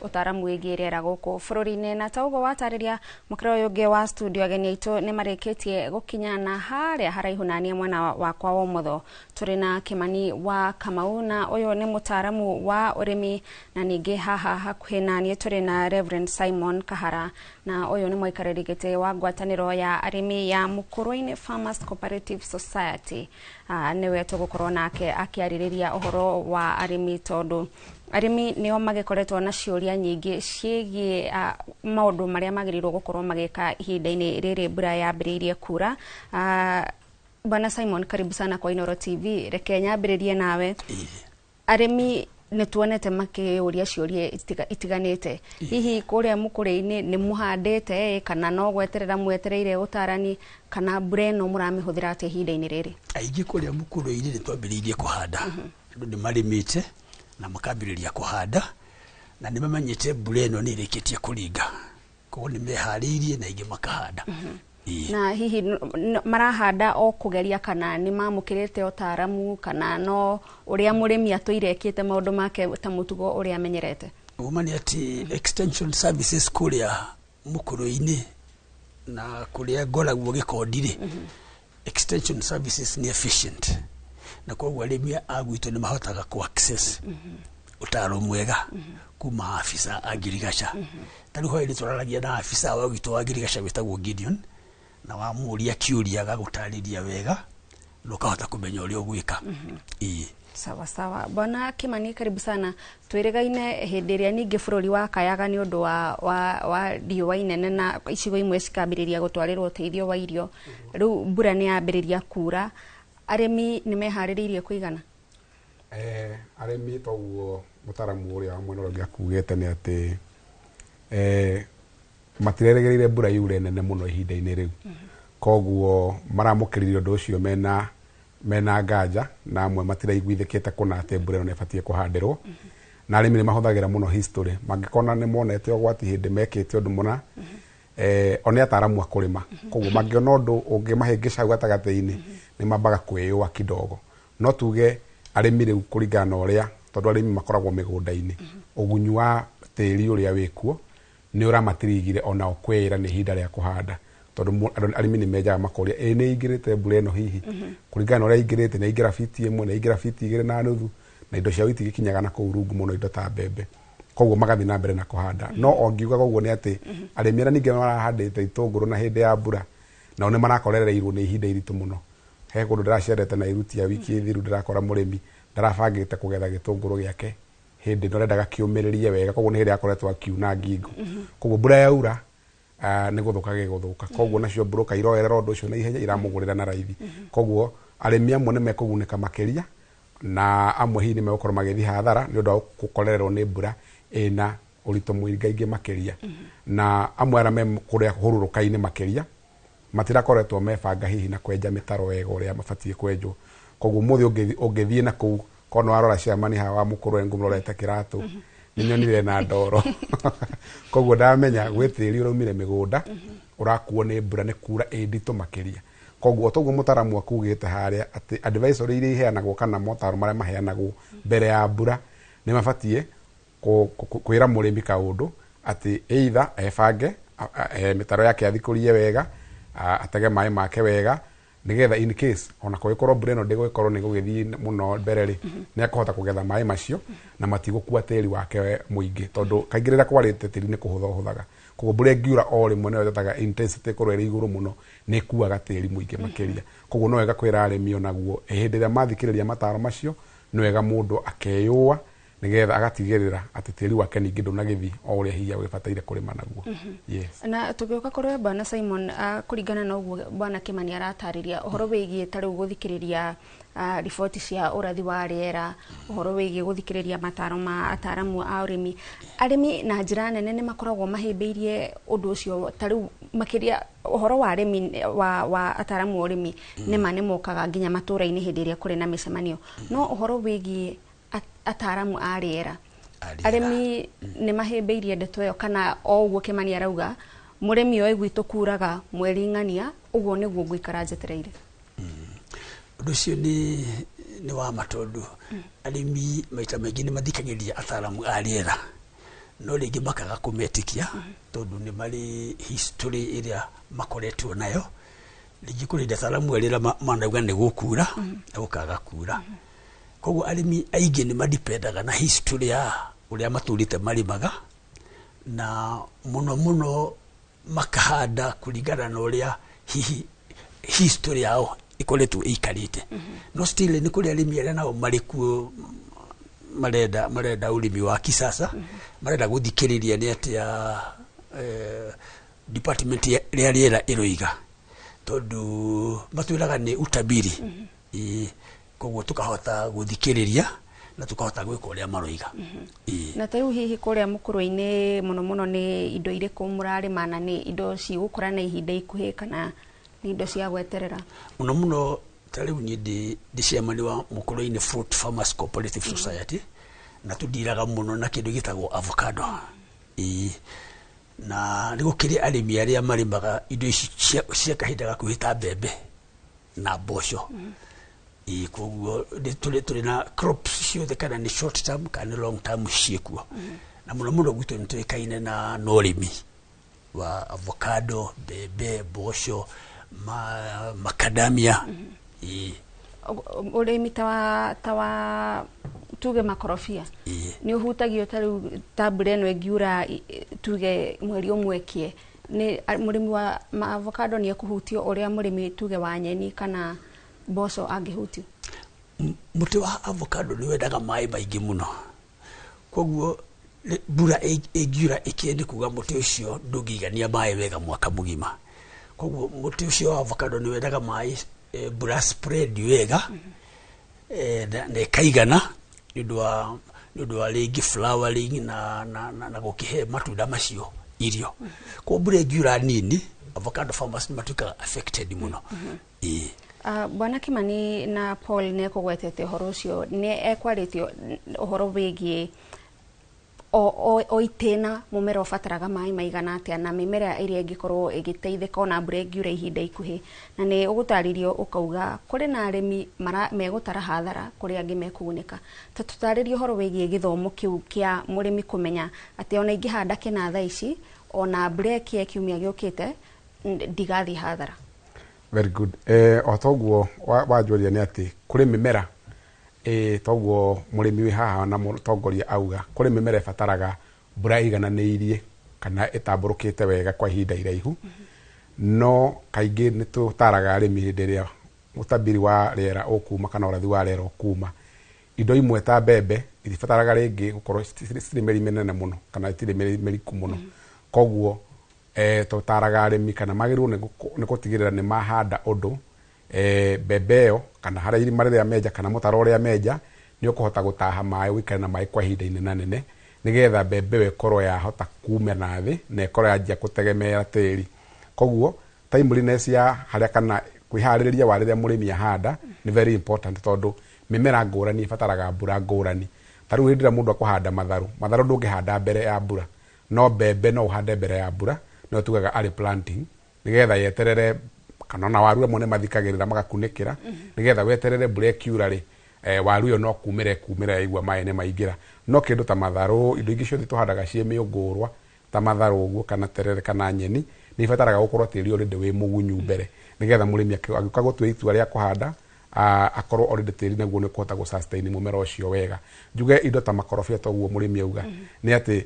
ũtaaramu wĩgiĩ rĩera gũkũ bũrũri-inĩ. Na ta ũguo watarĩria mũkĩra ũyũ ũngĩ wa studio, ageni aitũ nĩ marĩkĩtie gũkinya, na harĩa haraihu naniĩ mwena wakwa wa ũmotho tũrĩ na Kĩmani wa Kamau, na ũyũ nĩ mũtaaramu wa ũrĩmi, na ningĩ haha hakuhĩ naniĩ tũrĩ na Reverend Simon Kahara, na ũyũ nĩ mũikarĩri gĩtĩ wa ngwatanĩro ya arĩmi ya Mukurwe-inĩ Farmers Cooperative Society. Nĩwe tũgũkorwo nake akĩarĩrĩria ũhoro wa arĩmi, tondũ arĩmi nĩo magĩkoretwo na ciũria nyingĩ ciĩgiĩ maũndũ marĩa magĩrĩirwo gũkorwo magĩka ihinda-inĩ rĩrĩ mbura yambĩrĩirie kura. Bwana Simon, karibu sana kwa Inooro TV. Reke nyambĩrĩrie nawe. Arĩmi nĩ tuonete makĩũria ciũria itiganĩte, hihi kũrĩa mũkũrĩ-inĩ nĩ mũhandĩte kana no gweterera mwetereire ũtarani, kana mbura ĩno mũramĩhũthĩra atĩa ihinda-inĩ rĩrĩ? Aingĩ kũrĩa mũkũrũ-inĩ nĩ twambĩrĩirie kũhanda. Andũ nĩ marĩmĩte na makambĩrĩria kũhanda, na nĩ mamenyete mbura ĩno nĩ ĩrĩkĩtie kũringa, koguo nĩ meharĩirie na ingĩ makahanda. Na hihi marahanda o kũgeria, kana nĩ mamũkĩrĩte ũtaaramu, kana no ũrĩa mũrĩmi atũire ekĩte maũndũ make ta mũtugo ũrĩa amenyerete? Ũma nĩ atĩ extension services kũrĩa mũkũrũ-inĩ na kũrĩa ngoragwo gĩkondi-rĩ, extension services nĩ efficient, na koguo arĩmi a gwitũ nĩ mahotaga ku access ũtaro mwega kuma afisa a ngirigaca. Ta rĩu hwaĩ-inĩ tũraragia na afisa wa gwitũ wa ngirigaca wĩtagwo Gideon, na wamũria kĩũria agagũtarĩria wega na ũkahota kũmenya ũrĩa ũgwĩka. Ĩĩ. Sawa sawa, Bwana Kimani, karibu sana. Twĩrĩgaine hĩndĩ ĩrĩa ningĩ bũrũri wakayaga nĩ ũndũ wa riũa inene na icigo imwe cikambĩrĩria gũtwarĩrwo ũteithio wa irio. Rĩu mbura nĩ yambĩrĩria kura, arĩmi nĩ meharĩrĩirie kũigana? Arĩmi, toguo mũtaramu ũrĩa wa mwena ũrĩa ũngĩ akugĩte, nĩ atĩ matirerĩgĩrĩire mbura yure nene mũno ihinda-inĩ rĩu, koguo maramũkĩrire ũndũ ũcio mena nganja, na amwe matiraiguithĩkĩte kũna atĩ mbura ĩno nĩ ĩbatiĩ kũhandĩrwo. Na arĩmi nĩ mahũthagĩra mũno history, mangĩkona nĩ monete ũgwati hĩndĩ mekĩte ũndũ mũna, o nĩ ataramu a kũrĩma, koguo mangĩona ũndũ ũngĩmahĩngĩca hau gatagatĩ-inĩ nĩ mambaga kwĩyũa kidogo. No tuge arĩmi rĩu, kũringana na ũrĩa, tondũ arĩmi makoragwo mĩgũnda-inĩ, ũgunyu wa tĩri ũrĩa wĩkuo nĩ ũramatirigire onao kwĩĩra nĩ ihinda rĩa kũhanda, tondũ arĩmi nĩ menjaga makoria, ĩ nĩ ingĩrĩte mbura ĩno, hihi kũringana na ũrĩa ingĩrĩte, nĩ aingĩra fiti 1, nĩ aingĩra fiti 2.5, na indo ciao itigĩkinyaga na kũu rungu mũno, indo ta mbembe, koguo magathiĩ na mbere na kũhanda. No ongiuga ũguo nĩ atĩ arĩmi arĩa ningĩ marahandĩte itũngũrũ na hĩndĩ ya mbura, nao nĩ marakorereirwo nĩ ihinda iritũ mũno. He kũndũ ndĩracerete na iruti ya wiki thiru, ndĩrakora mũrĩmi ndarabangĩte kũgetha gĩtũngũrũ gĩake hĩndĩ ĩno, arendaga kĩũmĩrĩrie wega, koguo nĩ hĩndĩ akoretwo akiuna ngingo, koguo mbura yaura nĩ gũthũka gĩgũthũka, koguo nacio mburũka iroerera ũndũ ũcio na ihenya, iramũgũrĩra na raithi. Koguo arĩmi amwe nĩ mekũgunĩka makĩria, na amwe hihi nĩ megũkorwo magĩthiĩ hathara nĩ ũndũ wa gũkorererwo nĩ mbura ĩna ũritũ mũingaingĩ makĩria. Na amwe arĩa me kũrĩa hũrũrũka-inĩ makĩria matirakoretwo mebanga hihi na kwenja mĩtaro wega ũrĩa mabatiĩ kwenjwo, koguo ũmũthĩ ũngĩthiĩ na kũu korwo nĩ warora ciamani haha wa mũkũrwe ngũmũrorete kĩratũ, nĩ nyonire na ndoro, koguo ndamenya gwĩ tĩri ũraumire mĩgũnda ũrakuo nĩ mbura nĩ kura ĩ nditũ makĩria. Koguo toguo mũtaramu akugĩte harĩa atĩ advisory iria iheanagwo kana motaro marĩa maheanagwo mbere ya mbura nĩ mabatiĩ kwĩra mũrĩmi kaũndũ atĩ either ebange mĩtaro yake athikũrie wega, atege maĩ make wega, nigetha in case ona kũngĩkorwo mbura ĩno ndĩgũgĩkorwo nĩ gũgĩthiĩ mũno mbere rĩ, nĩ akũhota kũgetha maĩ macio na matigũkua tĩri wake mũingĩ, tondũ kaingĩ rĩrĩa kwarĩte tĩri nĩ kũhũtha ũhũthaga, koguo mbura ĩngiura o rĩmwe nĩyo ĩtetaga intensity ĩkorwo ĩrĩ igũrũ mũno, nĩ ĩkuaga tĩri mũingĩ makĩria. Koguo no wega kwĩra arĩmi onaguo hĩndĩ ĩrĩa mathikĩrĩria mataro macio, nĩ wega mũndũ akeyũa nigetha agatigĩrĩra atĩ tĩri wake ningĩ ndũnagĩthiĩ o ũrĩa hihi agĩbataire kũrĩma naguo. Yes. Na tũgĩũka kũrĩ Bwana Simon, kũringana na ũguo Bwana Kimani aratarĩria ũhoro wĩgiĩ ta rĩu gũthikĩrĩria riboti cia ũrathi wa rĩera, ũhoro wĩgiĩ gũthikĩrĩria mataro ma ataramu a ũrĩmi, arĩmi na njĩra nene nĩ makoragwo mahĩmbĩirie ũndũ ũcio. Ta rĩu makĩria ũhoro wa arĩmi wa ataramu a ũrĩmi, nĩma nĩ mokaga nginya matũra-inĩ hĩndĩ ĩrĩa kũrĩ na mĩcemanio, no ũhoro wĩgiĩ ataramu a rĩera, A rĩera. Arĩmi nĩ mahĩmbĩirie ndeto ĩyo, kana o ũguo Kimani arauga, mũrĩmi oĩ gwitũ kuraga mweri ng'ania, ũguo nĩguo ngũikara njetereire? Ũndũ ũcio nĩ wa ma, tondũ arĩmi maita maingĩ nĩ mathikagĩrĩria ataramu a rĩera, no rĩngĩ makaga kũmetĩkia tondũ nĩ marĩ history ĩrĩa makoretwo nayo. Rĩngĩ kũrĩ hĩndĩ ataramu a rĩera manauga nĩ gũkura na gũkaga kura, koguo arĩmi aingĩ nĩ madipendaga na history ya ũrĩa matũrĩte marĩmaga, na mũno mũno makahanda kũringana na ũrĩa hihi history yao ĩkoretwo ĩikarĩte. No still nĩ kũrĩ arĩmi arĩa nao marĩ kuo marenda ũrĩmi wa kisasa, marenda gũthikĩrĩria nĩ atĩa department ya rĩera ĩroiga, tondũ matwĩraga nĩ utabiri. Ĩĩ, koguo tũkahota gũthikĩrĩria Na tũkahota gwĩka ũrĩa maroiga. Ĩĩ. Na ta rĩu hihi kũrĩa mũkũrũ-inĩ mũno mũno nĩ indo irĩkũ mũrarĩma, na nĩ indo cigũkũra na ihinda ikuhĩ kana nĩ indo cia gweterera? Mũno mũno ta rĩu niĩ ndĩ chairman wa Mũkũrũ-inĩ Fruit Farmers Cooperative Society, na tũndiraga mũno na kĩndũ gĩtagwo avocado. Ĩĩ, na nĩ gũkĩrĩ arĩmi arĩa marĩmaga indo ici cia kahinda gakuhĩ ta mbembe na mboco. Ĩĩ, koguo tũrĩ na crops ciothe, kana nĩ short term kana nĩ long term, ciĩkuo. Na mũno mũno gwitũ nĩ tũĩkaine na ũrĩmi wa avocado, mbembe, mboco, macadamia. Ĩĩ. Ũrĩmi ta wa tuge makorobia nĩ ũhutagio ta rĩu ta mbura ĩno ĩngiura tuge mweri ũmwe kie, nĩ mũrĩmi wa avocado nĩ ekũhutio ũrĩa mũrĩmi tuge wa nyeni kana mboco angĩhutio? Mũtĩ wa avocado nĩ wendaga maĩ maingĩ mũno, koguo mbura ĩngiura ĩkĩe nĩ kuga mũtĩ ũcio ndũngĩigania maĩ wega mwaka mũgima. Koguo mũtĩ ũcio wa avocado nĩ wendaga maĩ, mbura spread wega na ĩkaigana nĩ ũndũ wa rĩngĩ flowering na gũkĩhe matunda macio irio. Koguo mbura ĩngiura nini, avocado farmers nĩ matuĩkaga affected mũno. Ĩĩ. Bwana Kimani na Paul nĩ ekũgwetete ũhoro ũcio, nĩ ekwarĩtio ũhoro wĩgiĩ o itĩna mũmera ũbataraga maĩ maigana atĩa, na mĩmera ĩrĩa ĩngĩkorwo ĩgĩteithĩka ona mbura ĩngiura ihinda ikuhĩ, na nĩ ũgũtarĩrio ũkauga kũrĩ na arĩmi megũtara hathara, kũrĩ angĩ mekũgunĩka. Ta tũtarĩrie ũhoro wĩgiĩ gĩthomo kĩu kĩa mũrĩmi kũmenya atĩ ona ingĩhanda kĩna thaa ici, ona mbura ĩkĩe kiumia gĩũkĩte, ndigathiĩ hathara. Very good. O toguo wanjũria nĩ atĩ kũrĩ mĩmera, toguo mũrĩmi wĩ haha na mũtongoria auga, kũrĩ mĩmera ĩbataraga mbura ĩigananĩirie kana ĩtambũrũkĩte wega kwa ihinda iraihu. No kaingĩ nĩ tũtaraga arĩmi hĩndĩ ĩrĩa ũtabiri wa rĩera ũkuma kana ũrathi wa rĩera ũkuma, indo imwe ta mbembe itibataraga rĩngĩ gũkorwo citirĩ mĩri mĩnene mũno kana itirĩ mĩri mĩriku mũno. Koguo tũtaraga arĩmi kana magĩrĩirwo nĩ gũtigĩrĩra nĩ mahanda ũndũ mbembe ĩyo kana harĩa irima rĩrĩa menja kana mũtaro ũrĩa menja nĩ ũkũhota gũtaha maĩ, ũikare na maĩ kwa ihinda inenanene, nĩgetha mbembe ĩyo ĩkorwo yahota kuma na thĩ na ĩkorwo yanjia kũtegemera tĩri. Koguo timeliness ya harĩa kana kwĩharĩrĩria wa rĩrĩa mũrĩmi ahanda nĩ very important, tondũ mĩmera ngũrani ĩbataraga mbura ngũrani. Ta rĩu hĩndĩ ĩrĩa mũndũ akũhanda matharũ, matharũ ndũngĩhanda mbere ya mbura, no mbembe no ũhande mbere ya mbura, no tugaga early planting, nĩgetha yeterere, kana ona waru amwe nĩ mathikagĩrĩra magakunĩkĩra, nĩgetha weterere mbura ĩkiura rĩ, waru ĩyo no kumĩra ĩkumĩra yaigua maĩ nĩ maingĩra. No kĩndũ ta matharũ, indo ingĩ ciothe tũhandaga ciĩ mĩũngũrwa ta matharũ ũguo kana terere kana nyeni, nĩ ibataraga gũkorwo tĩri already wĩ mũgunyu mbere, nĩgetha mũrĩmi agĩũka gũtua itua rĩa kũhanda, akorwo already tĩri naguo nĩ ũkũhota gũ sustain mũmera ũcio wega. Njuge indo ta makorobia, toguo mũrĩmi auga, nĩ atĩ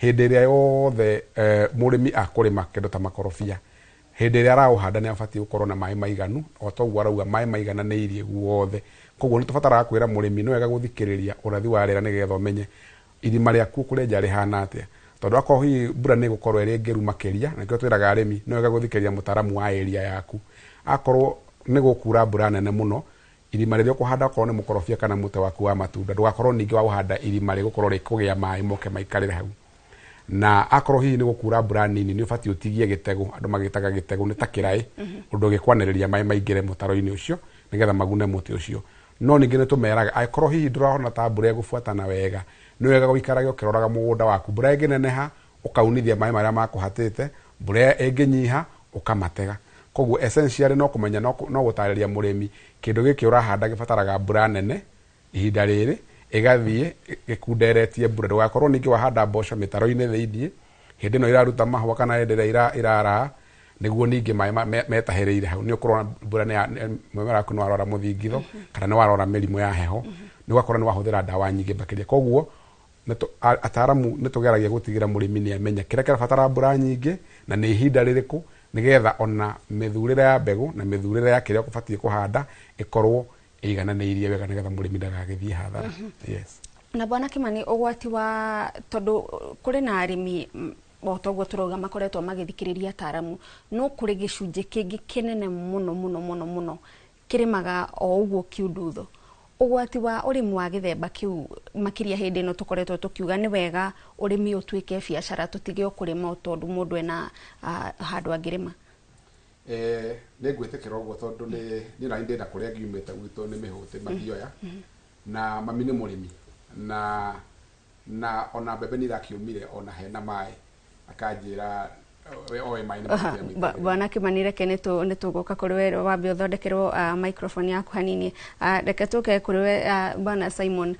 hĩndĩ ĩrĩa yothe mũrĩmi akũrĩma kĩndũ ta makorobia, hĩndĩ ĩrĩa araũhanda nĩ abatiĩ gũkorwo na maĩ maiganu, o toguo arauga, maĩ maigananĩirie guothe. Koguo nĩ tũbataraga kwĩra mũrĩmi nĩ wega gũthikĩrĩria ũrathi wa rĩera, nĩgetha ũmenye irima rĩaku ũkũrĩenja rĩhana atĩa, tondũ akorwo hihi mbura nĩ ĩgũkorwo ĩrĩ ngĩru makĩria, na nĩkĩo twĩraga arĩmi nĩ wega gũthikĩrĩria mũtaaramu wa area yaku. Akorwo nĩ gũkura mbura nene mũno, irima rĩrĩa ũkũhanda okorwo nĩ mũkorobia kana mũtĩ waku wa matunda, ndũgakorwo ningĩ wa gũhanda irima rĩgũkorwo rĩkũgĩa maĩ moke maikarĩre hau. Na akorwo hihi nĩ gũkura mbura nini, nĩ ũbatiĩ ũtigie gĩtegũ, andũ magĩtaga gĩtegũ nĩ ta kĩraĩ, ũndũ gĩkwanĩrĩria maĩ maingĩre mũtaro-inĩ ũcio nĩgetha magune mũtĩ ũcio. No ningĩ nĩ tũmeraga angĩkorwo hihi ndũrona ta mbura ĩgũbuatana wega, nĩ wega gũikarage ũkĩroraga mũgũnda waku. Mbura ĩngĩneneha, ũkaunithia maĩ marĩa makũhatĩte, mbura ĩngĩnyiha, ũkamatega. Koguo essentially no kũmenya no gũtarĩria mũrĩmi kĩndũ gĩkĩ ũrahanda gĩbataraga mbura nene ihinda rĩrĩ, ĩgathiĩ gĩkunderetie mbura. Ndũgakorwo ningĩ wahanda mboco mĩtaro-inĩ thĩiniĩ hĩndĩ ĩno iraruta mahũa kana hĩndĩ ĩrĩa iraraa, nĩguo ningĩ maĩ metahĩrĩire hau, nĩ ũkũrora mbura mũmera waku nĩ warora mũthingitho kana nĩ warora mĩrimũ ya heho, nĩ ũgakora nĩ wahũthĩra ndawa nyingĩ makĩria. Koguo ataaramu nĩ tũgeragia gũtigĩra mũrĩmi nĩ amenya kĩrĩa kĩrabatara mbura nyingĩ na nĩ ihinda rĩrĩkũ, nĩgetha ona mĩthurĩre ya mbegũ na mĩthurĩre ya kĩrĩa ũbatiĩ kũhanda ĩkorwo ĩigananĩirie wega, nĩgetha mũrĩmi ndagagĩthiĩ hathara. Yes. Na bwana Kimani, ũgwati wa tondũ kũrĩ na arĩmi, o toguo tũrauga makoretwo magĩthikĩrĩria ataaramu, no kũrĩ gĩcunjĩ kĩngĩ kĩnene mũno mũno mũno mũno kĩrĩmaga o ũguo kiundutho. Ũgwati wa ũrĩmi wa gĩthemba kĩu makĩria hĩndĩ ĩno tũkoretwo tũkiuga nĩ wega ũrĩmi ũtuĩke biacara, tũtige o kũrĩma o tondũ mũndũ ena handũ angĩrĩma. Nĩ ngwĩtĩkĩra ũguo tondũ nĩ niĩ nani ndĩna kũrĩa ngiumĩte gwitũ nĩ mĩhũtĩ mathioya na mami nĩ mũrĩmi na ona mbembe nĩ irakiumire ona hena maĩ akanjĩra oe maĩ nĩ maitagĩrĩra. Bwana Kimani, reke nĩ tũgũka kũrĩ we, wambe ũthondekerwo microphone yaku hanini. Reke tũke kũrĩ we, Bwana Simon,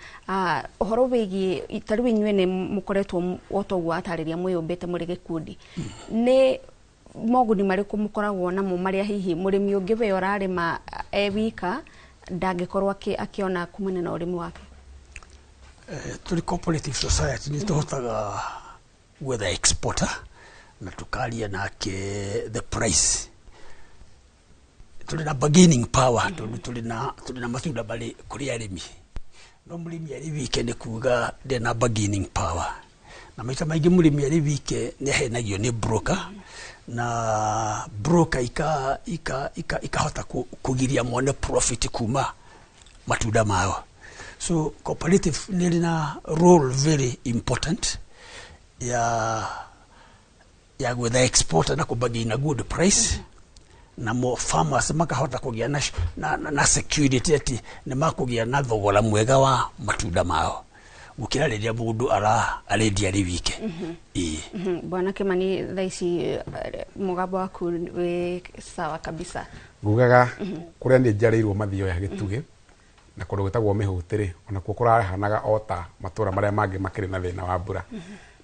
ũhoro wĩgiĩ ta rĩu inyuĩ nĩ mũkoretwo o ta ũguo watarĩria mwĩyũmbĩte mũrĩ gĩkundi, nĩ moguni marĩkũ mũkoragwo namo marĩa hihi mũrĩmi ũngĩ we ũrarĩma e wika ndangĩkorwo akĩona kumana na ũrĩmi wake? Tũrĩ cooperative society nĩ tũhotaga gwetha exporter na tukaria nake the price. Tũrĩ na bargaining power tondũ tũrĩ na matunda marĩ kũrĩ arĩmi, no mũrĩmi arĩ wike nĩ kuga ndarĩ na bargaining power, na maita maingĩ mũrĩmi arĩ wike nĩ ahenagio nĩ broker, na broker ikahota kũgiria mone profit kuma matunda mao. So cooperative nĩ ĩrĩ na role very important ya gwetha exporter na kũbargain a good price, na mo farmers makahota kũgĩa na security atĩ nĩ makũgĩa na thogora mwega wa matunda mao gũkĩra rĩrĩa mũndũ arendia arĩ wike. Ĩĩ. Bwana Kimani, thaa ici mũgambo waku wĩ sawa kabisa. Ngugaga kũrĩa niĩ njarĩirwo mathioya gĩtugĩ na kũndũ gwĩtagwo mĩhũtĩ rĩ, onakuo kũrahanaga o ta matũra marĩa mangĩ makĩrĩ na thĩna wa mbura.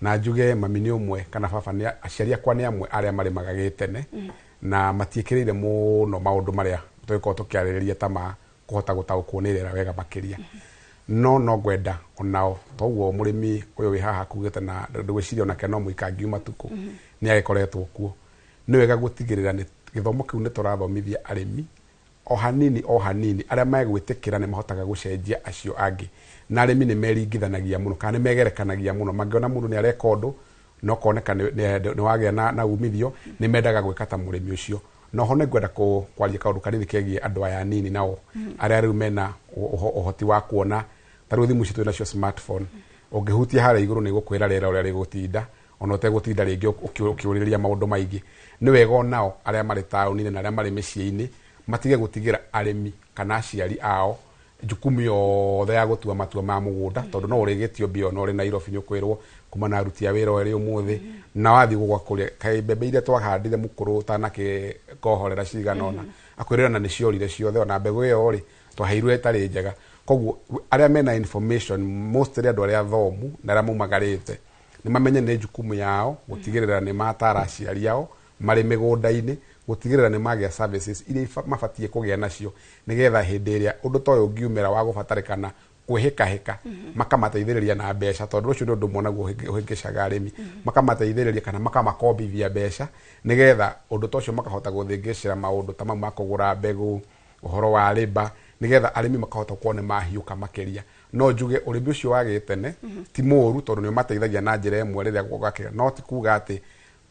Na njuge mami nĩ ũmwe kana baba nĩ aciari akwa nĩ amwe arĩa marĩmaga gĩtene na matiĩkĩrĩire mũno maũndũ marĩa tũgĩkorwo tũkĩarĩrĩria ta ma kũhota gũtaũkwo nĩ rĩera wega makĩria. No ngwenda onao toguo mũrĩmi ũyũ wĩ haha kugĩte na ndĩgwĩciria onake no mũikangi matukũ nĩ agĩkoretwo kuo. Nĩ wega gũtigĩrĩra nĩ gĩthomo kĩu nĩ tũrathomithia arĩmi o hanini o hanini, arĩa megwĩtĩkĩra nĩ mahotaga gũcenjia acio angĩ. Na arĩmi nĩ meringithanagia mũno kana nĩ megerekanagia mũno, mangĩona mũndũ nĩ areka ũndũ no koneka nĩ wagĩa na umithio nĩ mendaga gwĩka ta mũrĩmi ũcio. No ho nĩ ngwenda kwaria kaũndũ kanini kegiĩ andũ aya anini nao arĩa rĩu mena ũhoti wa kuona ta rĩu thimũ ici twĩ nacio smartphone, ũngĩhutia harĩa igũrũ nĩ gũkwĩra rĩera ũrĩa rĩgũtinda ona ũtegũtinda rĩngĩ ũkĩũrĩrĩria maũndũ maingĩ. Nĩ wega onao arĩa marĩ taũni-inĩ na arĩa marĩ mĩciĩ-inĩ matige gũtigĩra arĩmi kana aciari ao jukumu yothe ya gũtua matua ma mũgũnda, tondũ no ũrĩgĩtio mbia ona ũrĩ Nairobi nĩ ũkwĩrwo kuma na aruti a wĩra erĩ ũmũthĩ na wathiĩ gũgwa kũrĩa kaĩ mbembe iria twahandire mũkũrũ ũtanakĩkohorera cigana ũna akwĩrĩra na nĩciorire ciothe ona mbegũ ĩyo rĩ twaheirwo ĩtarĩ njega. Koguo arĩa mena information mostly andũ arĩa athomu na arĩa maumagarĩte nĩ mamenye nĩ jukumu yao gũtigĩrĩra nĩ matara aciari ao marĩ mĩgũnda-inĩ, gũtigĩrĩra nĩ magĩa services iria mabatiĩ kũgĩa nacio nĩgetha hĩndĩ ĩrĩa ũndũ ta ũyũ ũngiumĩra wa gũbatarĩkana kwĩhĩkahĩka makamateithĩrĩria na mbeca, tondũ ũcio nĩ ũndũ ũmwe naguo ũhĩngĩcaga arĩmi, makamateithĩrĩria kana makamakombithia mbeca nĩgetha ũndũ ta ũcio makahota gũthĩngĩcĩra maũndũ ta mau ma kũgũra mbegũ, ũhoro wa rĩmba, nĩgetha arĩmi makahota gũkorwo nĩ mahiũka makĩria. No njuge ũrĩmi ũcio wa gĩtene ti mũũru tondũ nĩ ũmateithagia na njĩra ĩmwe rĩrĩa gũgakĩra, no ti kuga atĩ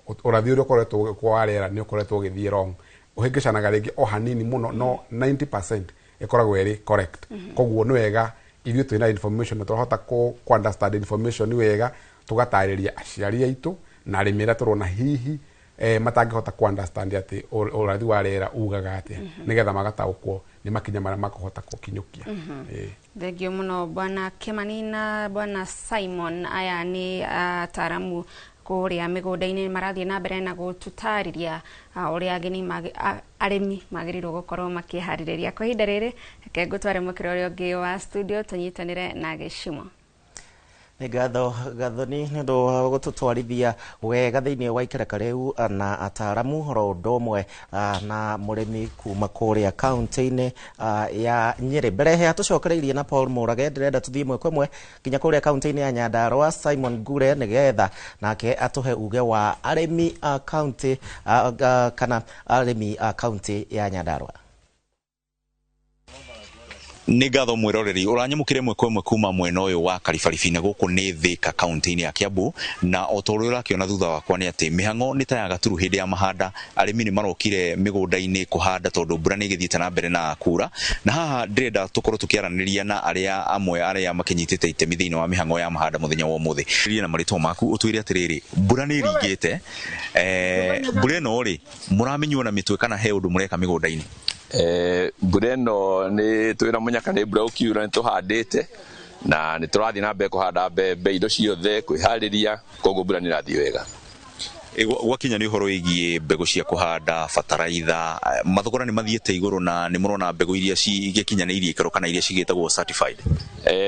ũrathi ũrĩa ũkoretwo wa rĩera nĩ ũkoretwo ũgĩthiĩ wrong, ũhĩngĩcanaga rĩngĩ o hanini mũno no 90% ĩkoragwo ĩrĩ correct. Koguo nĩ wega ithuĩ twĩna information na tũrahota ku understand information wega tũgatarĩria aciari aitũ na arĩmi arĩa tũrona hihi matangĩhota ku understand atĩ ũrathi wa rĩera ugaga atĩa, nĩgetha magataũkwo nĩ makinya marĩa makũhota gũkinyũkia. Thengio mũno Bwana Kimani na Bwana Simon. Aya nĩ ataaramu kũrĩa mĩgũnda-inĩ marathiĩ na mbere na gũtũtarĩria ũrĩa ageni arĩmi magĩrĩirwo gũkorwo makĩharĩrĩria. Kwa ihinda rĩrĩ reke ngũtware mũkĩra ũrĩa ũngĩ wa studio tũnyitanĩre na Gĩcimo. Nĩ ngatho Gathoni nĩ ũndũ wa gũtũtwarithia wega thĩinĩ wa ikereka rĩu na ataaramu oro ũndũ ũmwe na mũrĩmi kuma kũrĩa kaunti-inĩ ya Nyĩrĩ. Mbere ya tũcokereirie na Paul Mũrage, ndĩrenda tũthiĩ ĩmwe kwa ĩmwe nginya kũrĩa kaunti-inĩ ya Nyandarua Simon Ngure nĩgetha nake atũhe uge wa arĩmi a kaunti kana arĩmi a kaunti ya Nyandarua. Nĩ ngatho mwĩroreri ũranyamũkĩra ĩmwe kwa ĩmwe kuma mwena ũyũ wa Karibaribi na gũkũ nĩ Thika kaunti-inĩ ya Kiambu, na o ta ũrĩa ũrakĩona thutha wakwa nĩ atĩ mĩhang'o nĩ ta ya gaturu hĩndĩ ya mahanda. Arĩmi nĩ marokire mĩgũnda-inĩ kũhanda tondũ mbura nĩ ĩgĩthiĩte na mbere na kura, na haha ndĩrenda tũkorwo tũkĩaranĩria na arĩa amwe arĩa makĩnyitĩte itemi thĩinĩ wa mĩhang'o ya mahanda mũthenya wa ũmũthĩ. Ria na marĩtwa maku ũtwĩre atĩrĩrĩ, mbura nĩ ĩringĩte, mbura ĩno rĩ mũramĩnyua na mĩtwe kana he ũndũ mũreka mĩgũnda-inĩ? Mbura ĩno nĩ twĩna mũnyaka nĩ mbura ũkiura nĩ tũhandĩte na nĩ tũrathiĩ na mbere kũhanda mbembe indo ciothe kwĩharĩria, koguo mbura nĩ ĩrathiĩ wega. Gwakinya nĩ ũhoro wĩgiĩ mbegũ cia kũhanda, bataraitha, mathogora nĩ mathiĩte igũrũ na nĩ mũrona mbegũ iria cigĩkinyanĩirie ikĩro kana iria cigĩtagwo certified?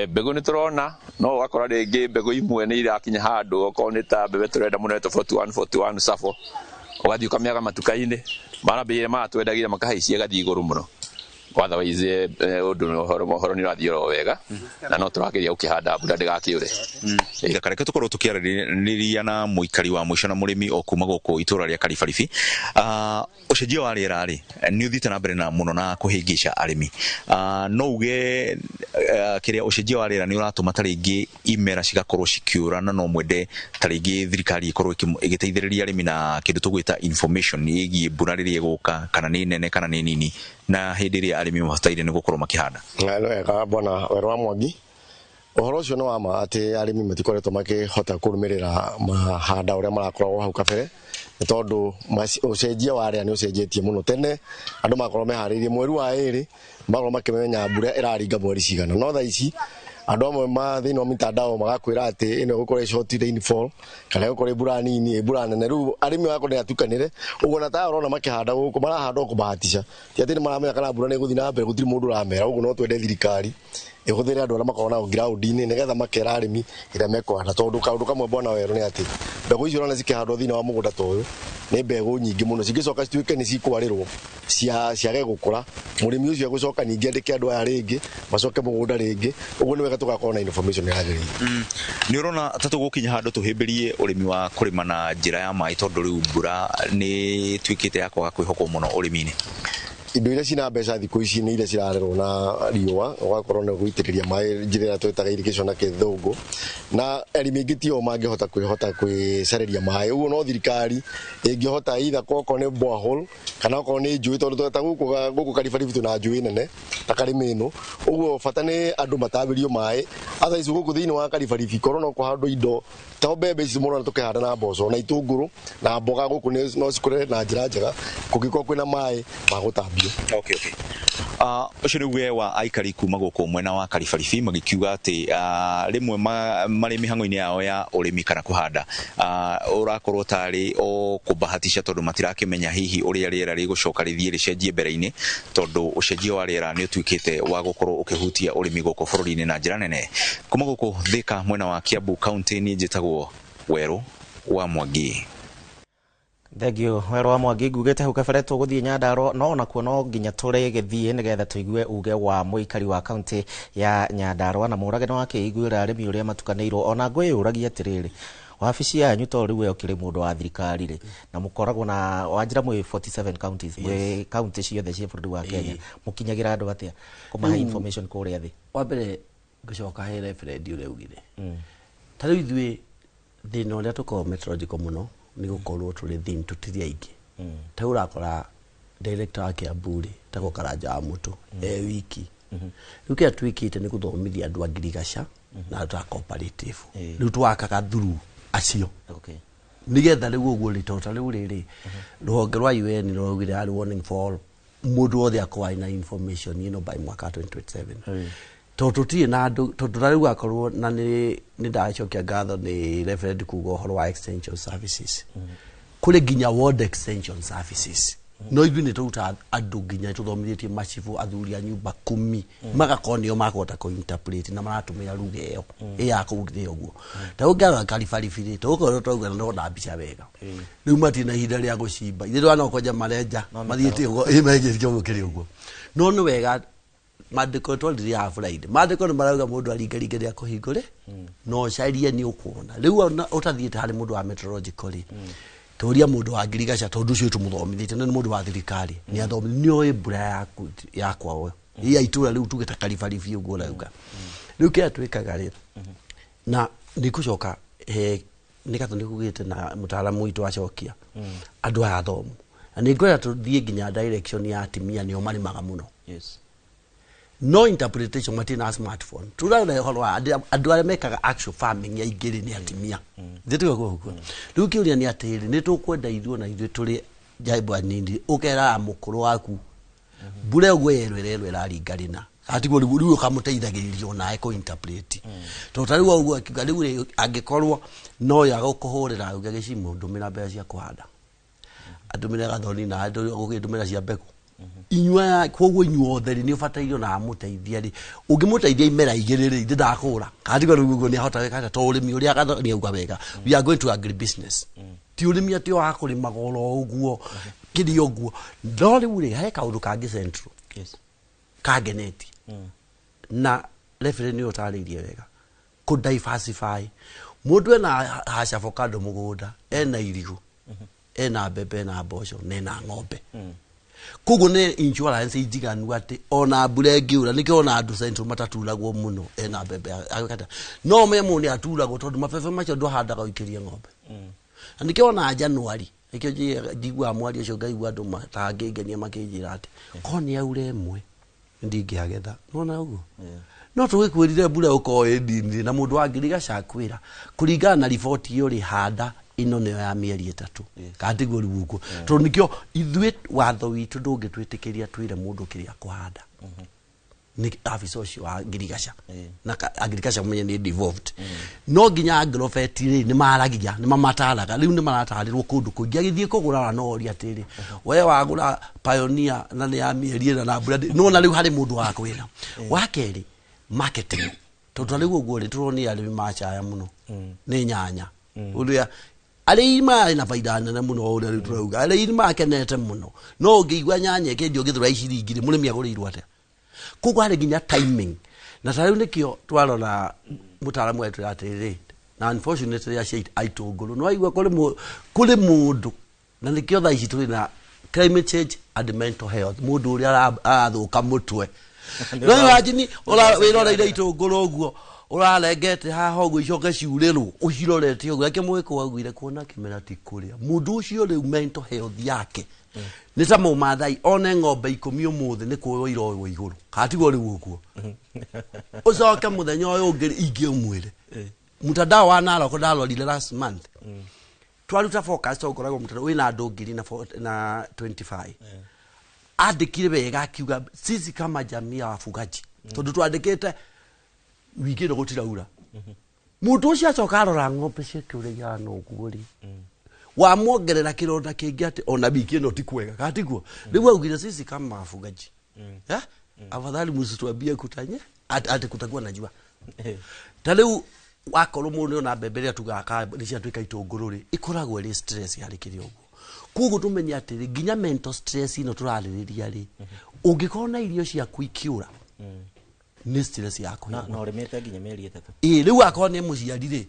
Mbegũ nĩ tũrona, no ũgakora rĩngĩ mbegũ imwe nĩ irakinya handũ, okorwo nĩ ta mbembe tũrenda mũno ĩtwo 41 41 safo, ũgathiĩ ũkamĩaga matuka-inĩ, marambĩrĩria maratwendagia makahaicia ĩgathiĩ igũrũ mũno. Otherwise ũndũ ũhoro nĩ ũrathiĩ oro wega na no tũrageria gũkĩhanda mbura ndĩgakĩũre. Reke tũkorwo tũkĩaranĩria na mũikari wa mũico na mũrĩmi o kuma gũkũ itũra rĩa Karibaribi. Ũcenjia wa rĩera rĩ nĩ ũthiĩte na mbere na mũno na kũhĩngĩca arĩmi. No uge kĩrĩa ũcenjia wa rĩera nĩ ũratũma ta rĩngĩ imera cigakorwo cikĩũra, na no mwende ta rĩngĩ thirikari ĩkorwo ĩgĩteithĩrĩria arĩmi na kĩndũ tũgwĩta information ĩgiĩ mbura rĩrĩa ĩgũka, kana nĩ nene kana nĩ nini, na hĩndĩ ĩrĩa arĩmi mabataire nĩ gũkorwo makĩhanda. Nĩ wega bwana Werũ wa Mwangi, ũhoro ũcio nĩ wa ma atĩ arĩmi matikoretwo makĩhota kũrũmĩrĩra mahanda ũrĩa marakoragwo hau kabere, nĩ tondũ ũcenjia wa rĩera nĩ ũcenjetie mũno. Tene andũ makorwo meharĩirie mweri wa ĩrĩ, makorwo makĩmenya mbura ĩraringa mweri cigana, no thaa ici andũ amwe ma thĩinĩ wa mitandao magakwĩra atĩ ĩno ĩgũkorwo ĩ short rainfall kana ĩgũkorwo ĩ mbura nini, ĩ mbura nene. Rĩu arĩmi magakorwo nĩ atukanĩre ũguo, na ta ũrona makĩhanda gũkũ marahanda o kũbahatisha, ti atĩ nĩ maramenya kana mbura nĩ ĩgũthiĩ na mbere, gũtirĩ mũndũ ũramera. Ũguo no twende thirikari ĩhũthĩre andũ arĩa makoragwo nao ground-inĩ nĩgetha makera arĩmi ĩrĩa mekũhanda, tondũ kaũndũ kamwe bwana Werũ nĩ atĩ mbegũ icio ũrona cikĩhandwo thĩinĩ wa mũgũnda ta ũyũ nĩ mbegũ nyingĩ mũno, cingĩcoka cituĩke nĩ cikwarĩrwo ciage gũkũra, mũrĩmi ũcio egũcoka ningĩ andĩke andũ aya rĩngĩ macoke mũgũnda rĩngĩ. Ũguo nĩ wega tũgakorwo na information yagĩrĩire. Nĩ ũrona ta tũgũkinya handũ tũhĩmbĩrie ũrĩmi wa kũrĩma na njĩra ya maĩ, tondũ rĩu mbura nĩ ĩtuĩkĩte ya kwaga kwĩhokwo mũno ũrĩmi-inĩ? Indo iria cina mbeca thikũ ici nĩ iria cirarerwo na riũa, ũgakorwo nĩ gũitĩrĩria maĩ njĩra ĩrĩa twĩtaga irrigation na kĩthũngũ, na arĩmi aingĩ tio mangĩhota kwĩhota kwĩcarĩria maĩ. Ũguo no thirikari ĩngĩhota either okorwo nĩ borehole kana okorwo nĩ njũĩ, tondũ ta gũkũ Karibaribi twĩna njũĩ nene ta Karĩmĩ ĩno, ũguo bata nĩ andũ matambĩrio maĩ. Otherwise gũkũ thĩinĩ wa Karibaribi korwo no kũhandwo indo ta mbembe ici mũrona tũkĩhanda na mboco na itũngũrũ na mboga gũkũ no cikũre na njĩra njega kũngĩkorwo kwĩna maĩ ma gũtambio. Okay. Ũcio nĩ uge wa aikari kuma gũkũ mwena wa Karibaribi magĩkiuga atĩ rĩmwe marĩ mĩhang'o-inĩ yao ya ũrĩmi kana kũhanda, ũrakorwo tarĩ o kũbahatisha tondũ matirakĩmenya hihi ũrĩa rĩera rĩgũcoka rĩthiĩ rĩcenjie mbere-inĩ, tondũ ũcenjia wa rĩera nĩ ũtuĩkĩte wa gũkorwo ũkĩhutia ũrĩmi gũkũ bũrũri-inĩ na njĩra nene. Kuma gũkũ Thika mwena wa Kiambu kaunti, niĩ njĩtagwo Werũ wa Mwangi. Thank you Werũ wa Mwangi. Ngugĩte hau kabere tũgũthiĩ Nyandarua, no onakuo no nginya tũrĩgĩthiĩ nĩgetha tũigue uge wa mũikari wa kaunti ya Nyandarua, na mũrage nĩ wakĩiguĩra arĩmi ũrĩa matukanĩirwo. Ona ngwĩyũragia atĩrĩrĩ, wabici yanyu to rĩu we ũkĩrĩ mũndũ wa thirikari rĩ, na mũkoragwo na wanjĩra mwĩ 47 counties, mwĩ kaunti ciothe cia bũrũri wa Kenya, mũkinyagĩra andũ atĩa kũmahe information kũrĩa thĩ? Wa mbere ngũcoka he referendi ũrĩa ugire, ta rĩu ithuĩ thĩna ũrĩa tũkoragwo meteorological mũno nĩ gũkorwo tũrĩ thin, tũtirĩ aingĩ. Ta rĩu ũrakora director wa Kiambu rĩ, tagwo Karanja wa Mũtũ e wiki. Rĩu kĩrĩa twĩkĩte nĩ gũthomithia andũ a ngirigaca na andũ a cooperative, rĩu twakaga through acio nĩgetha rĩu ũguo rĩ, tondũ ta rĩu rĩrĩ rũhonge rwa UN rwaugire early warning for all, mũndũ wothe akorwo arĩ na information ĩno by mwaka 2027, tondũ tũtirĩ na andũ, tondũ ta rĩu akorwo na nĩ ndacokia ngatho nĩ referend kuga ũhoro wa extension services, kũrĩ nginya ward extension services, no ithuĩ nĩ tũrutaga andũ nginya tũthomithĩtie macibũ athuri a nyumba kumi magakorwo nĩo makũhota kũ-interpret na maratũmĩra lugha ĩyo ĩ ya kũu thĩ ũguo. Ta ũngĩarora Karibaribi rĩ, tũgũkorwo twauga na ndona mbica wega, rĩu matirĩ na ihinda rĩa gũcimba, ithuĩ twana kwenja marenja mathiĩte ũguo, ĩ menjete ũguo kĩrĩ ũguo. No nĩ wega mandĩko twarire ya Friday, mandĩko nĩ marauga mũndũ aringaringe rĩa kũhingũre no ũcarie nĩ ũkuona. Rĩu ona ũtathiĩte harĩ mũndũ wa meteorological rĩ, tũria mũndũ wa ngirigaca, tondũ ũcio tũmũthomithĩtie na nĩ mũndũ wa thirikari, nĩ athomi, nĩ oĩ mbura yaku ya kwao Ya itũra rĩu tuge ta Karibaribi ũguo ũrauga. Rĩu kĩrĩa twĩkaga rĩ, na nĩngũcoka he nĩ gatho nĩ kugĩte na mũtaaramu witũ acokia andũ aya athomu, na nĩ ngwenda tũthiĩ nginya direction ya atimia, nĩo marĩmaga mũno. No interpretation matirĩ na smartphone. Turarora ũhoro wa andũ arĩa mekaga actual farming aingĩ rĩ, nĩ atimia. Thĩ tiga ũguo. Rĩu kĩũria nĩ atĩrĩ, nĩ tũkwenda ithuĩ na ithuĩ tũrĩ njambo anini ũkeraga mũkũrũ waku mbura ũguo yerwo ĩrerwo ĩraringa rĩna atigwo rĩu ũkamũteithagĩrĩria onawe kũ interpret, tondũ ta rĩu ũguo akiuga rĩu rĩ, angĩkorwo no ya gũkũhũrĩra uge gĩcimũ, ndũmĩra mbeca cia kũhanda, andũmĩre gathoni na gũkĩndũmĩra cia mbegũ inyua. Koguo inyuothe rĩ, nĩ ũbataire ona amũteithia rĩ, ũngĩmũteithia imera igĩrĩ rĩ, ithe ndakũra katigwo rĩu ũguo nĩ ahota gwĩka atĩa, tondũ ũrĩmi ũrĩa gathoni auga wega, we are going to agri business, ti ũrĩmi atĩ wa kũrĩmaga oro ũguo kĩrĩa ũguo. No rĩu rĩ, he kaũndũ kangĩ central kangenetie na referee nĩ ũtarĩirie wega, kũ diversify. Mũndũ ena hash avocado mũgũnda, ena irigũ, ena mbembe, ena mboco na ena ng'ombe, koguo nĩ insurance njiganu atĩ ona mbura ĩngĩura nĩkĩo ona andũ central mataturagwo mũno. Ena mbembe agĩkata no me mũndũ nĩ aturagwo tondũ mabebe macio ndũhandaga ũikĩrie ng'ombe, na nĩkĩo ona January nĩkĩo njiguaga mwario ũcio, ngaigua andũ matangĩngenia makĩnjĩra atĩ korwo nĩ aura ĩmwe ndingĩagetha. Nona ũguo no tũgĩkwĩrire mbura ũkorwo ĩ nini na mũndũ wa ngirigaca akwĩra kũringana na riboti ĩyo rĩ, handa ĩno nĩyo ya mĩeri 3 kana tiguo? Rĩu ũguo tondũ nĩkĩo ithuĩ watho witũ ndũngĩtwĩtĩkĩria twĩre mũndũ kĩrĩa kũhanda nĩ afisa ũcio wa ngirigaca na agriculture mũmenye nĩ devolved, no nginya agrovet rĩ, nĩ maragia, nĩ mamataraga. Rĩu nĩ maratarĩrwo kũndũ kũingĩ agĩthiĩ kũgũra no oria atĩrĩ, we wagũra Pioneer na nĩ ya mĩeri ĩna na mbura nona rĩu harĩ mũndũ wa kwĩra. Wa kerĩ, marketing, tondũ rĩu ũguo rĩ, tũronire arĩmi macaya mũno nĩ nyanya ũrĩa arĩmi marĩ na baida nene mũno, ũrĩa rĩu tũrauga arĩmi makenete mũno, no ũngĩigua nyanya ĩkĩendio gĩthũra ciringi rĩ, mũrĩmi agũrĩirwo atĩa? Koguo harĩ nginya timing, na ta rĩu nĩkĩo twarora mũtaaramu etwĩra atĩrĩrĩ, na unfortunately acia itũngũrũ no waigua kũrĩ mũndũ, na nĩkĩo thaa ici tũrĩ na climate change and mental health, mũndũ ũrĩa arathũka mũtwe no imagine wĩroreire itũngũrũ ũguo ũrarengete haha ũguo icoke ciurĩrwo ũcirorete ũguo ake mwĩkũ augire kuona kĩmera ti kũrĩa mũndũ ũcio rĩu mental health yake nĩ ta mũmathai one ng'ombe 10 ũmũthĩ nĩ kuoywo iroywo igũrũ kana tiguo? Rĩu ũguo ũcoke mũthenya ũyũ ũngĩ ingĩ ũmwĩre mtandao wa Narok ndarorire last month, twaruta forecast ũkoragwo mtandao wĩna andũ ngiri na na 25, andĩkire wega akiuga sisi kama jamii ya wafugaji, tondũ twandĩkĩte wiki ĩno gũtiraura. Mũndũ ũcio acoka arora ng'ombe ciake ũrĩa ihana ũguo rĩ, wamwongerera kĩronda kĩngĩ atĩ ona wiki ĩno ti kwega kana tiguo? Rĩu augire sisi kama wafugaji, eh? Afadhali msituambie kutanye ati kutakuwa na jua. Ta rĩu wakorwo mũndũ nĩona mbembe ĩrĩa tugaga nĩ ciatuĩka itũngũrũ rĩ, ĩkoragwo ĩrĩ stress harĩ kĩrĩa ũguo. Koguo tũmenye atĩrĩ, nginya mental stress ĩno tũrarĩrĩria rĩ, ũngĩkorwo na irio ciaku ikĩũra nĩ stress yaku. Na ũrĩmĩte nginya mĩeri 3. Ĩ rĩu akorwo nĩ mũciari rĩ,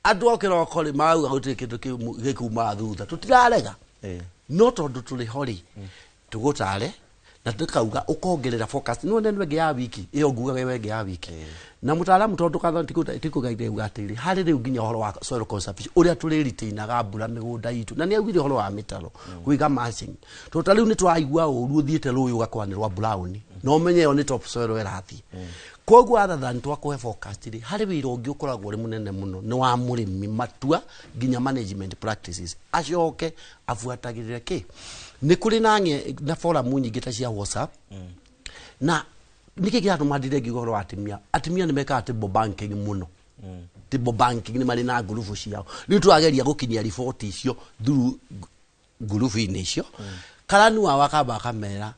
andũ o kĩroko rĩ marauga gũtirĩ kĩndũ gĩkumaga thutha, tũtirarega, no tondũ tũrĩ ho rĩ, tũgũtare na tũkauga ũkongerera focus no neno ĩngĩ ya wiki ĩyo ngugaga ĩyo ĩngĩ ya wiki na mũtaaramu tondũ katho tikũgaire atĩrĩ harĩ rĩu nginya ũhoro wa soil conservation ũrĩa tũrĩritainaga mbura mĩgũnda itũ, na nĩ augire ũhoro wa mĩtaro kũiga mulching, tondũ ta rĩu nĩ tũraigua ũru ũthiĩte rũĩ ũgakora nĩ rwa brown na ũmenye ĩyo nĩ top soil ĩrathiĩ. Koguo other than twakũhe forecast rĩ, harĩ wĩra ũngĩ ũkoragwo ũrĩ mũnene mũno nĩ wa mũrĩmi matua nginya management practices acoke abuatagĩrĩre kĩ nĩ kũrĩ na na forum nyingĩ ta cia WhatsApp. Na nĩkĩ kĩratũma ndire ngiuga ũhoro wa atumia? Atumia nĩ mekaga table banking mũno. Table banking nĩ marĩ na ngurubu ciao. Rĩu tũrageria gũkinyia riboti icio through ngurubu-inĩ icio. Karani wao akamba akamera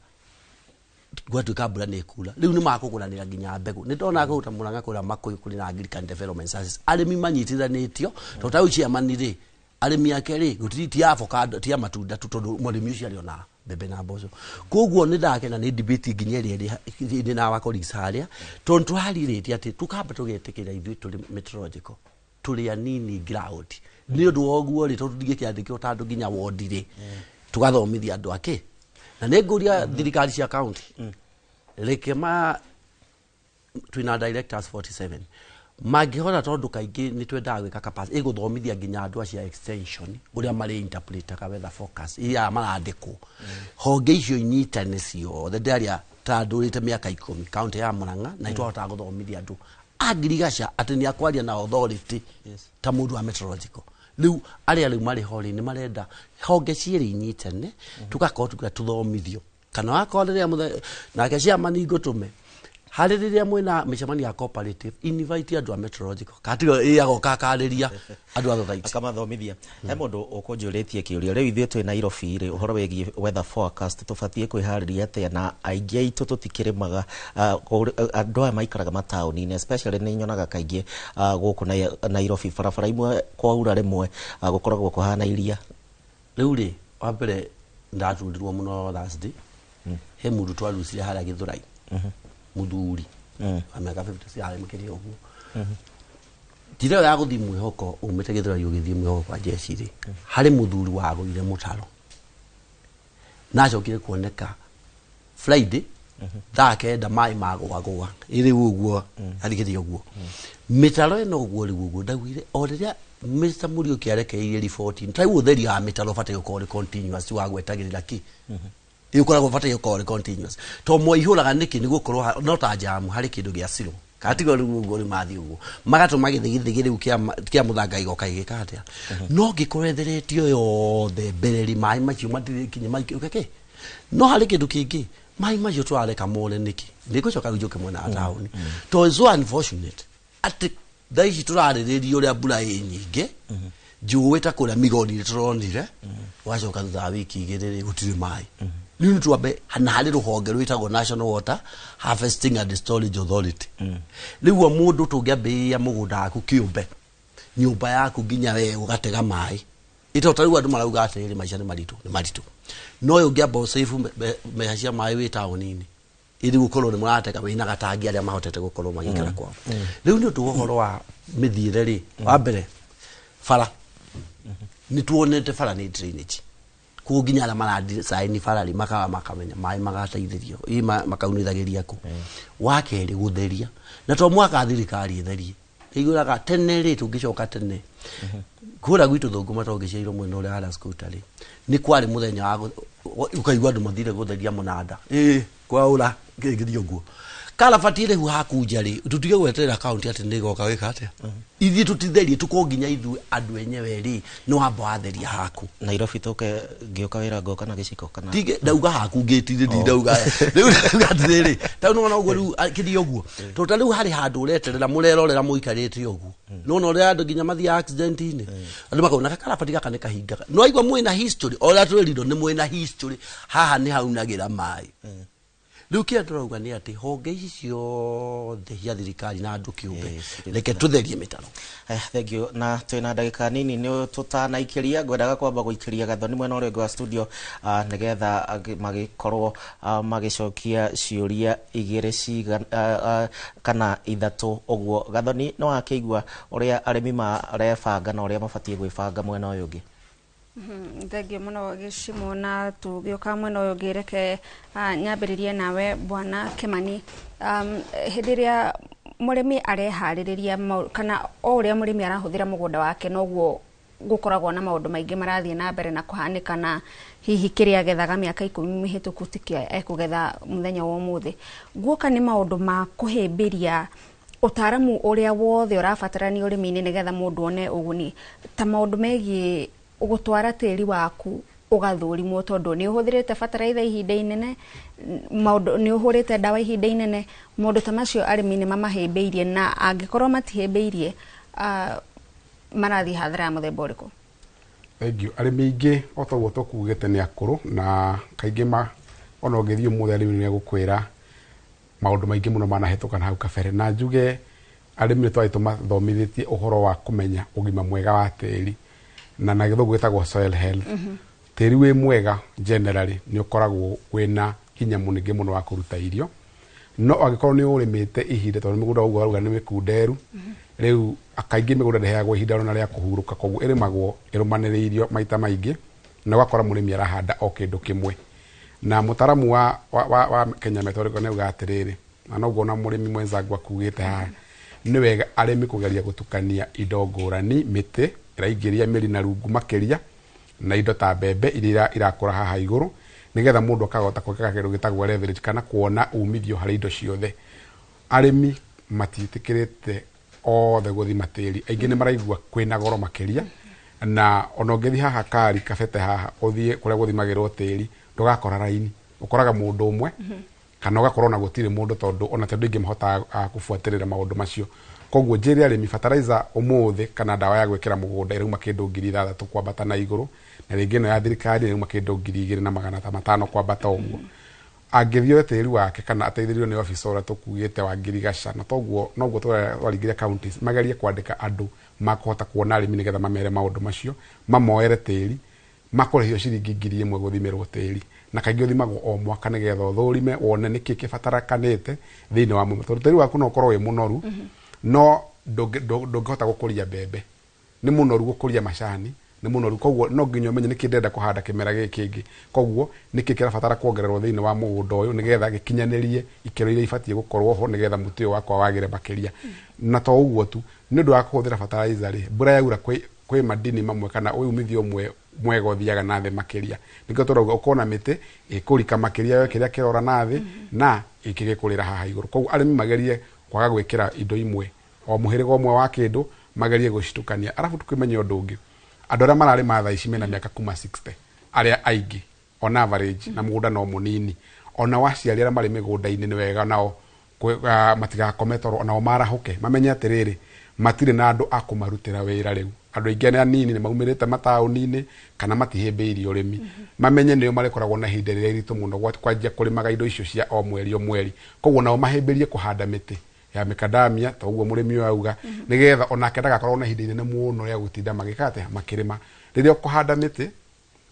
gwatuĩka mbura nĩ ĩkura, rĩu nĩ makũgũranĩra nginya mbegũ. Nĩ ndona kũu ta Mũrang'a kũrĩa Makũyũ kũrĩ na Agriculture Development Services, arĩmi manyitithanĩtio, tondũ ta rĩu chairman rĩ, arĩmi ake rĩ, gũtirĩ ti avocado ti ya matunda tu, tondũ mũrĩmi ũcio arĩ ona mbembe na mboco. Koguo nĩ ndakena nĩ debate nginya ĩrĩa ĩrĩ na our colleagues harĩa, tondũ tũrarirĩtie atĩ tũkamba tũgetĩkĩra ithuĩ tũrĩ meteorological tũrĩ anini ground. Nĩ ũndũ wa ũguo rĩ, tondũ ndingĩkĩandĩkwo ta andũ nginya wondi rĩ, tũgathomithia andũ ake, na nĩ ngũria thirikari cia county. Reke ma twina directors 47 mangĩhota, tondũ kaingĩ nĩ twendaga gwĩka capacity ĩgũthomithia nginya andũ acio a extension ũrĩa marĩ interpretaga weather forecast iria marandĩkwo. Honge icio inyitane ciothe. Ndĩaria ta ndũrĩte mĩaka 10 kaunti ya Murang'a na nĩtwahotaga gũthomithia andũ a ngirigaca atĩ nĩ akwaria na authority ta mũndũ wa meteorological. Rĩu arĩa rĩu marĩ ho rĩ, nĩ marenda honge cierĩ inyitane, tũgakorwo tuga tũthomithio kana wakorwo rĩrĩa nake ciama ngũtũme harĩ rĩrĩa mwĩna mĩcemanio ya cooperative, invite andũ a meteorological katigo ĩagoka akarĩria andũ a society. Akamathomithia. He mũndũ ũkũnjũrĩtie kĩũria rĩu, ithuĩ twĩ Nairobi rĩ, ũhoro wĩgiĩ weather forecast tũbatiĩ kwĩharĩria atĩa? Na aingĩ aitũ tũtikĩrĩmaga, andũ aya maikaraga mataũni-inĩ especially, nĩ nyonaga kaingĩ gũkũ Nairobi barabara imwe kwaura rĩmwe gũkoragwo kũhana iria. Rĩu rĩ, wa mbere ndaturirwo mũno Thursday, he mũndũ twarucire harĩa Gĩthũrai, mũthuri wa mĩaka 50 yarĩ makĩria ũguo. Njĩra ĩyo ya gũthiĩ mwĩhoko, umĩte Gĩthũrai ũgĩthiĩ mwĩhoko kwa jeshi rĩ, harĩ mũthuri wagũire mũtaro na acokire kuoneka Friday thaa 9, maĩ magũagũa ĩrĩ ũguo arigĩrĩria ũguo mĩtaro ĩno ũguo. Rĩu ũguo ndaugire o rĩrĩa Mr. Muriuki arekeirie riboti, tarĩu ũtheria wa mĩtaro ũbataire gũkorwo ũrĩ continuous, wa gwetagĩrĩra kĩ ĩkoragwo ũbataire gũkorwo ũrĩ continuous to mwaihũraga nĩkĩ? Nĩ gũkorwo no ta jamu harĩ kĩndũ gĩa siro katigo. Rĩu ũguo rĩu mathiĩ ũguo magatũma gĩthigithigi rĩu kĩa mũthanga igoka igĩka atĩa, no ngĩkorwo ĩtheretio yothe mbere rĩ, maĩ macio matirĩ maikĩ kĩ. No harĩ kĩndũ kĩngĩ, maĩ macio tũrareka more nĩkĩ? Nĩngũcoka rĩu njũke mwena wa taũni, to so unfortunate atĩ thaa ici tũrarĩrĩria ũrĩa mbura ĩ nyingĩ njũĩ ta kũrĩa migoni tũronire, wacoka thutha wa wiki 2 rĩ, gũtirĩ maĩ. Rĩu nĩ twambe na harĩ rũhonge rwĩtagwo National Water Harvesting and Storage Authority. Rĩu o mũndũ tũngĩambĩrĩria mũgũnda waku kĩũmbe, nyũmba yaku, nginya we ũgatega maĩ ito. Ta rĩu andũ marauga atĩrĩrĩ, maica nĩ maritũ, nĩ maritũ, no ũyũ ũngĩamba ũsave mbeca cia maĩ wĩ taũni-inĩ, ĩrĩ gũkorwo nĩ mũratega wĩna gatangi arĩa mahotete gũkorwo magĩikara kwao. Rĩu nĩ ũndũ wa ũhoro wa mĩthiĩre rĩ, wa mbere bara nĩ tuonete bara nĩ drainage, koguo nginya arĩa maradesign bara rĩ, makaga makamenya maĩ magateithĩrio ĩ makaunithagĩria kũ. Wa kerĩ, gũtheria, na to mwaka thirikari ĩtherie. Ĩigũraga tene rĩ, tũngĩcoka tene kũrĩa gwitũ thũngũma tongĩciairwo mwena ũrĩa harĩa scooter rĩ, nĩ kwarĩ mũthenya wa ũkaigua andũ mathire gũtheria mũnanda ĩ kwaura kĩngĩthiĩ ũguo karabati rĩu hakunja rĩ, tũtige gweterera kaunti atĩ nĩ ĩgoka gwĩka atĩa. Ithuĩ tũtitherie, tũkorwo nginya ithuĩ andũ enyewe rĩ, nĩ wamba watheria haku. Nairobi tũke ngĩũka wĩra ngoka na gĩciko kana Tige ndauga haku ngĩtire, ndindauga rĩu, ndauga atĩrĩrĩ, ta nĩwona ũguo rĩu kĩrĩa ũguo tondũ ta rĩu harĩ handũ ũreterera mũrerorera mũikarĩte ũguo, nĩwona ũrĩa andũ nginya mathiaga accident-inĩ, andũ makona gakarabati gaka nĩ kahingaga. No aigua mwĩna history o ũrĩa twĩrirwo nĩ mwĩna history haha nĩ haunagĩra maĩ. Rĩu kĩrĩa tũrauga nĩ atĩ honge ici ciothe cia thirikari na andũ kĩũmbe, reke tũtherie mĩtaro. Thank you. Na twĩna ndagĩka nini nĩ tũtanaikĩria, ngwendaga kwamba gũikĩria Gathoni mwena ũrĩa ũngĩ wa studio, nĩgetha magĩkorwo magĩcokia ciũria igĩrĩ kana ithatũ ũguo. Gathoni, nĩ wakĩigua ũrĩa arĩmi marebanga na ũrĩa mabatiĩ gwĩbanga mwena ũyũ ũngĩ? Thengio mũno Gĩcimo. Na tũgĩũka mwena ũyũ ũngĩ, reke nyambĩrĩrie nawe Bwana Kĩmani. Hĩndĩ ĩrĩa mũrĩmi areharĩrĩria kana o ũrĩa mũrĩmi arahũthĩra mũgũnda wake, noguo gũkoragwo na maũndũ maingĩ marathiĩ na mbere na kũhanĩka, na hihi kĩrĩa agethaga mĩaka 10 mĩhĩtũku tikĩo ekũgetha mũthenya wa ũmũthĩ. Guoka nĩ maũndũ ma kũhĩmbĩria ũtaaramu ũrĩa wothe ũrabatarania ũrĩmi-inĩ nĩgetha mũndũ one ũguni, ta maũndũ megiĩ gũtwara tĩri waku ũgathũrimwo, tondũ nĩ ũhũthĩrĩte bataraitha ihinda inene, maũndũ nĩ ũhũrĩte ndawa ihinda inene, maũndũ ta macio arĩmi nĩ mamahĩmbĩirie? Na angĩkorwo matihĩmbĩirie, marathiĩ hathara ya mũthemba ũrĩkũ? Thank you. Arĩmi aingĩ o ta ũguo tũkugĩte nĩ akũrũ, na kaingĩ ma ona ũngĩthiĩ ũmũthĩ arĩmi nĩ megũkwĩra maũndũ maingĩ mũno manahĩtũka na hau kabere. Na njuge arĩmi nĩ twarĩ tũmathomithĩtie ũhoro wa kũmenya ũgima mwega wa tĩri, na gĩthũngũ gĩtagwo soil health. Tĩri wĩ mwega generally nĩ ũkoragwo wĩna hinya mũingĩ mũno wa kũruta irio, no angĩkorwo nĩ ũrĩmĩte ihinda, tondũ mĩgũnda ũguo arauga nĩ mĩkunderu, rĩu kaingĩ mĩgũnda ndĩheagwo ihinda ona rĩa kũhurũka, koguo ĩrĩmagwo ĩrũmanĩrĩirio maita maingĩ, na ũgakora mũrĩmi arahanda o kĩndũ kĩmwe. Na mũtaramu wa Kenya Meteorological nĩ auga atĩrĩrĩ, na noguo ona mũrĩmi mwenzangu akugĩte haha, nĩ wega arĩmi kũgeria gũtukania indo ngũrani, mĩtĩ ĩraingĩria mĩri na rungu makĩria, na indo ta mbembe iria irakũra haha igũrũ, nĩgetha mũndũ akahota gwĩka kĩndũ gĩtagwo leverage kana kuona umithio harĩ indo ciothe. Arĩmi matiĩtĩkĩrĩte othe gũthima tĩri, aingĩ nĩ maraigua kwĩna goro makĩria, na ona ũngĩthiĩ haha Kari Kabete haha ũthiĩ kũrĩa gũthimagĩrwo tĩri ndũgakora raini, ũkoraga mũndũ ũmwe kana ũgakorwo na gũtirĩ mũndũ, tondũ ona ti andũ aingĩ mahotaga kũbuatĩrĩra maũndũ macio. Koguo njĩre arĩmi fertilizer ũmũthĩ kana ndawa ya gwĩkĩra mũgũnda ĩrauma kĩndũ 6,000 kwambata na igũrũ, na rĩngĩ ĩno ya thirikari ĩrauma kĩndũ 2,500 kwambata ũguo. Angĩthiĩ oe tĩri wake kana ateithĩrĩrio nĩ officer ũrĩa tũkugĩte wa ngirigaca, na toguo noguo twaringire counties magerie kwandĩka andũ makũhota kuona arĩmi nĩgetha mamere maũndũ macio, mamoere tĩri, makũrĩhio ciringi 1,000 gũthimĩrwo tĩri, na kaingĩ ũthimagwo o mwaka nĩgetha ũthũrime wone nĩkĩ kĩbatarakanĩte thĩinĩ wa mũmera, tondũ tĩri waku no ũkorwo wĩ mũnoru no ndũngĩhota gũkũria mbembe, nĩ mũnoru gũkũria macani, nĩ mũnoru, koguo no nginya ũmenye nĩkĩ ndĩrenda kũhanda kĩmera gĩkĩ kĩngĩ, koguo nĩkĩ kĩrabatara kuongererwo thĩinĩ wa mũgũnda ũyũ nĩgetha gĩkinyanĩrie ikĩro iria ibatiĩ gũkorwo ho nĩgetha mũtĩ ũyũ wakwa wagĩre makĩria. Na to ũguo tu, nĩ ũndũ wa kũhũthĩra fertilizer rĩ, mbura yaura kwĩ madini mamwe kana umithio ũmwe mwega ũthiaga na thĩ makĩria, nĩkĩo tũrauga ũkona mĩtĩ ĩkũrika makĩria yo kĩrĩa kĩrora na thĩ na ĩkĩgĩkũrĩra haha igũrũ. Koguo arĩmi magerie kwaga gwĩkĩra indo imwe o mũhĩrĩga ũmwe wa kĩndũ, magerie gũcitukania. Arabu tũkĩmenye ũndũ ũngĩ, andũ arĩa mararĩma thaa ici mena mĩaka kuma 60, arĩa aingĩ on average, na mũgũnda no mũnini, ona waciari arĩa marĩ mĩgũnda-inĩ nĩ wega nao matigakome toro, onao marahũke mamenye atĩrĩrĩ, matirĩ na andũ a kũmarutĩra wĩra rĩu. Andũ aingĩ nĩ anini nĩ maumĩrĩte mataũni-inĩ kana matihĩmbĩirie ũrĩmi, mamenye nĩo marĩkoragwo na ihinda rĩrĩa iritũ mũno kwanjia kũrĩmaga indo icio cia o mweri o mweri. Koguo nao mahĩmbĩrie kũhanda mĩtĩ ya mĩkadamia ta ũguo mũrĩmi ũyũ auga, nĩgetha onake ndagakorwo na ihinda inene mũno rĩa gũtinda magĩka atĩa, makĩrĩma. Rĩrĩa ũkũhanda mĩtĩ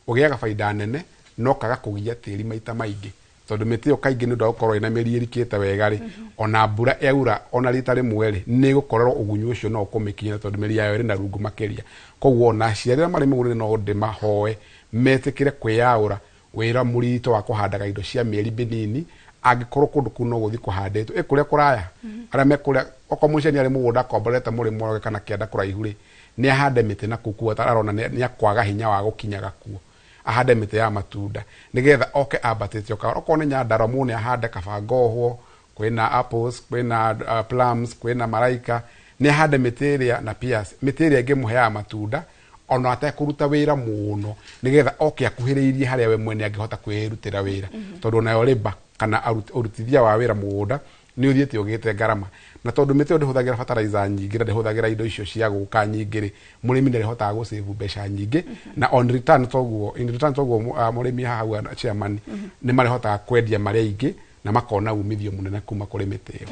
ũgĩaga baida nene no kaga kũgia tĩri maita maingĩ, tondũ mĩtĩ ĩyo kaingĩ nĩ ũndũ wa gũkorwo ĩna mĩri ĩrikĩte wega rĩ, ona mbura yaura ona rita rĩmwe rĩ, nĩ ĩgũkorwo ũgunyu ũcio no ũkũmĩkinyĩra tondũ mĩri yayo ĩrĩ na rungu makĩria. Koguo ona aciari arĩa marĩ mĩgũnda-inĩ no ndĩmahoe metĩkĩre kwĩyaũra wĩra mũritũ wa kũhandaga indo cia mĩeri mĩnini, angĩkorwo kũndũ kũu no gũthiĩ kũhandĩtwo ĩ kũrĩa kũraya, arĩa me kũrĩa, okorwo mũciari arĩ mũgũnda akomborete mũrĩmo wake kana kĩanda kũraihu rĩ, nĩ ahande mĩtĩ na kũu kuo arona nĩ akwaga hinya wa gũkinyaga kuo, ahande mĩtĩ ya matunda nĩgetha oke ambatĩte oka, okorwo nĩ Nyandarua muone ahande kaba ngohwo, kwĩna apples, kwĩna plums, kwĩna maraika, nĩ ahande mĩtĩ ĩrĩa na pears, mĩtĩ ĩrĩa ĩngĩmũheaga matunda ona atekũruta wĩra mũno, nĩgetha oke akuhĩrĩirie harĩa we mwene angĩhota kwĩrutĩra wĩra, tondũ onayo labour kana ũrutithia wa wĩra mũgũnda nĩ ũthiĩte ũgĩte ngarama, na tondũ mĩtĩ ĩyo ndĩhũthagĩra fertilizer nyingĩ na ndĩhũthagĩra indo icio cia gũka nyingĩ rĩ, mũrĩmi nĩarĩhotaga gũsave mbeca nyingĩ, na on return toguo, in return toguo mũrĩmi haha auga chairman, nĩ marĩhotaga kwendia marĩ aingĩ na makona umithio mũnene kuma kũrĩ mĩtĩ ĩyo.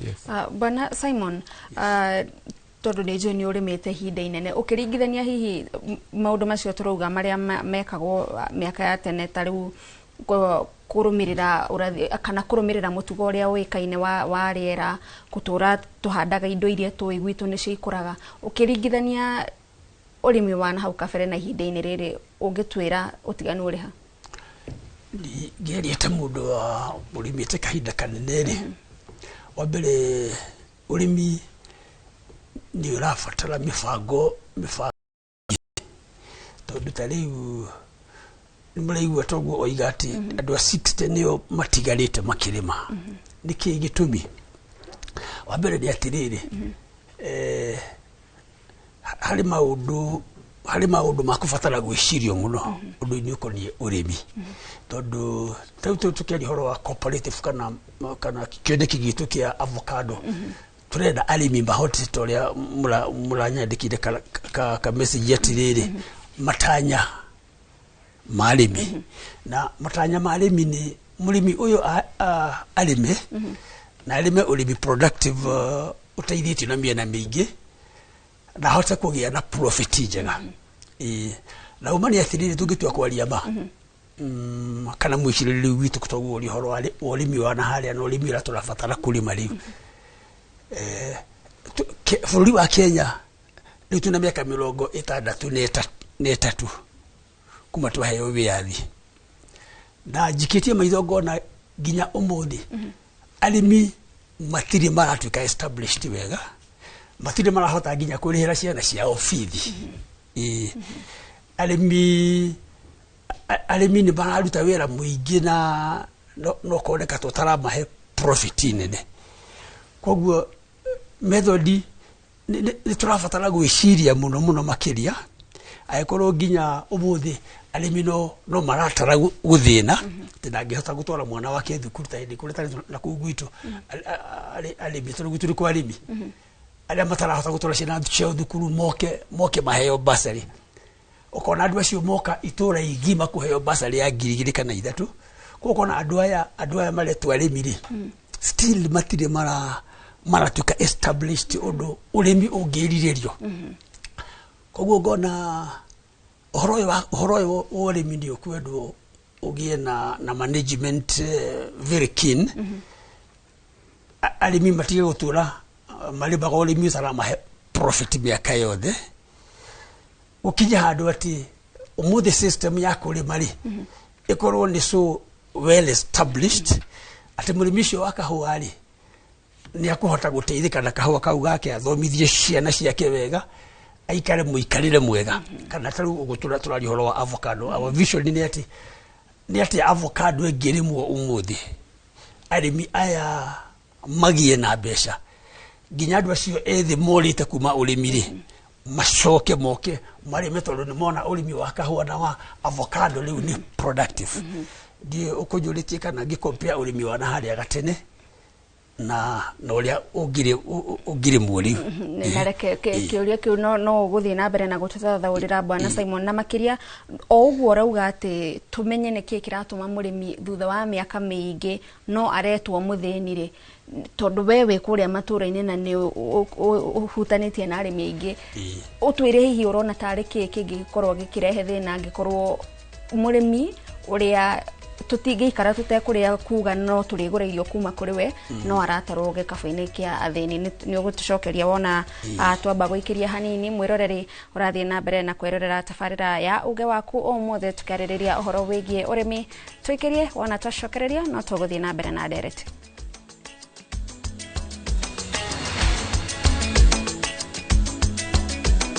Yes. Bwana Simon, tondũ nĩ njũĩ nĩ ũrĩmĩte ihinda inene, ũkĩringithania hihi maũndũ macio tũrauga marĩa mekagwo mĩaka ya tene ta rĩu kũrũmĩrĩra ũrathi kana kũrũmĩrĩra mũtugo ũrĩa ũĩkaine wa rĩera, gũtũra tũhandaga indo iria tũĩ gwitũ nĩcio ikũraga, ũkĩringithania ũrĩmi wa na hau kabere na ihinda-inĩ rĩrĩ, ũngĩtwĩra ũtiganu ũrĩ ha? Ngĩaria ta mũndũ wa ũrĩmĩte kahinda kanene rĩ, wa mbere ũrĩmi nĩ ũrabatara mĩbango tondũ ta rĩu nĩ mũraigua toguo oiga atĩ andũ a 60 nĩo matigarĩte makĩrĩma. Nĩkĩĩ gĩtũmi? Wa mbere nĩ atĩrĩrĩ, harĩ maũndũ ma kũbatara gwĩcirio mũno ũndũ-inĩ ũkoniĩ ũrĩmi, tondũ ta rĩu tũkĩaria ũhoro wa cooperative kana kĩoneki gitũ kĩa avocado, tũrenda arĩmi mahote ta ũrĩa mũranyandĩkire ka message atĩrĩrĩ, matanya ma arĩmi, na matanya ma arĩmi nĩ mũrĩmi ũyũ arĩme na arĩme ũrĩmi productive ũteithĩtio na mĩena mĩingĩ na ahote kũgĩa na profit njega. Na uma nĩ atĩrĩrĩ, tũngĩtua kwaria ma kana mwĩcirĩrie rĩu witũ toguo ũrĩ ũhoro wa ũrĩmi wa na harĩa na ũrĩmi ũrĩa tũrabatara kũrĩma rĩu. Bũrũri wa Kenya rĩu twĩna mĩaka 63 kuma twaheo wĩyathi, Na njikĩtie maitho ngona nginya ũmũthĩ arĩmi matirĩ maratuĩka established wega, matirĩ marahota nginya kũrĩhĩra ciana ciao bithi. Ĩĩ. Arĩmi arĩmi nĩ mararuta wĩra mũingĩ na no koneka tũtaramahe profit nene. Koguo method nĩ tũrabatara gwĩciria mũno mũno makĩria, angĩkorwo nginya ũmũthĩ arĩmi no maratara gũthĩna atĩ ndangĩhota gũtwara mwana wake thukuru ta hĩndĩ kũrĩa tarĩ na kũu gwitũ arĩmi, tondũ gwitũ nĩ kwa arĩmi arĩa matarahota gũtwara ciana ciao thukuru moke maheo bursary. Ũkona andũ acio moka itũra igima kũheo bursary ya 2,000 kana 3,000. Koguo ũkona andũ aya maretwo arĩmi rĩ, still matirĩ maratuĩka established ũndũ ũrĩmi ũngĩrirĩrio. Koguo ngona ũhoro ũyũ wa ũrĩmi nĩ ũkwendwo ũgĩe na management very keen. Arĩmi matige gũtũra marĩmaga ũrĩmi ũtaramahe profit mĩaka yothe, gũkinye handũ atĩ ũmũthĩ system ya kũrĩma rĩ, ĩkorwo nĩ so well established atĩ mũrĩmi ũcio wa kahũa rĩ, nĩ akũhota gũteithĩka na kahũa kau gake, athomithie ciana ciake wega, aikare mũikarĩre mwega. Kana ta rĩu ũguo tũraria ũhoro wa avocado, our vision nĩ atĩ avocado ĩngĩrĩmwo ũmũthĩ, arĩmi aya magĩe na mbeca, nginya andũ acio ethĩ morĩte kuma ũrĩmi rĩ, macoke moke marĩme, tondũ nĩ mona ũrĩmi wa kahũa na wa avocado rĩu nĩ productive. Ndiĩ ũkũnjũrĩtie kana ngĩ-compare ũrĩmi wa na harĩa gatene na ũrĩa ũngĩrĩmwo rĩu. Na reke kĩũria kĩu no ũgũthiĩ na mbere na gũtũthathaũrĩra, Bwana Simon, na makĩria o ũguo ũrauga atĩ tũmenye nĩkĩ kĩratũma mũrĩmi thutha wa mĩaka mĩingĩ no aretwo mũthĩni rĩ, tondũ we wĩ kũrĩa matũra-inĩ na nĩ ũhutanĩtie na arĩmi aingĩ, ũtwĩre hihi ũrona tarĩ kĩ kĩngĩkorwo gĩkĩrehe thĩna, angĩkorwo mũrĩmi ũrĩa tũtingĩikara tũtekũrĩa kuga no tũrĩgũra irio kuma kũrĩ we no aratarwo gĩkabũ-inĩ kĩa athĩni. Nĩ ũgũtũcokeria wona twamba gũikĩria hanini. Mwĩroreri, ũrathiĩ na mbere na kwĩrorera tabarĩra ya Uge Waku, ũmũthĩ tũkĩarĩrĩria ũhoro wĩgiĩ ũrĩmi. Tũikĩrie, wona twacokereria no tũgũthiĩ na mbere na ndereti.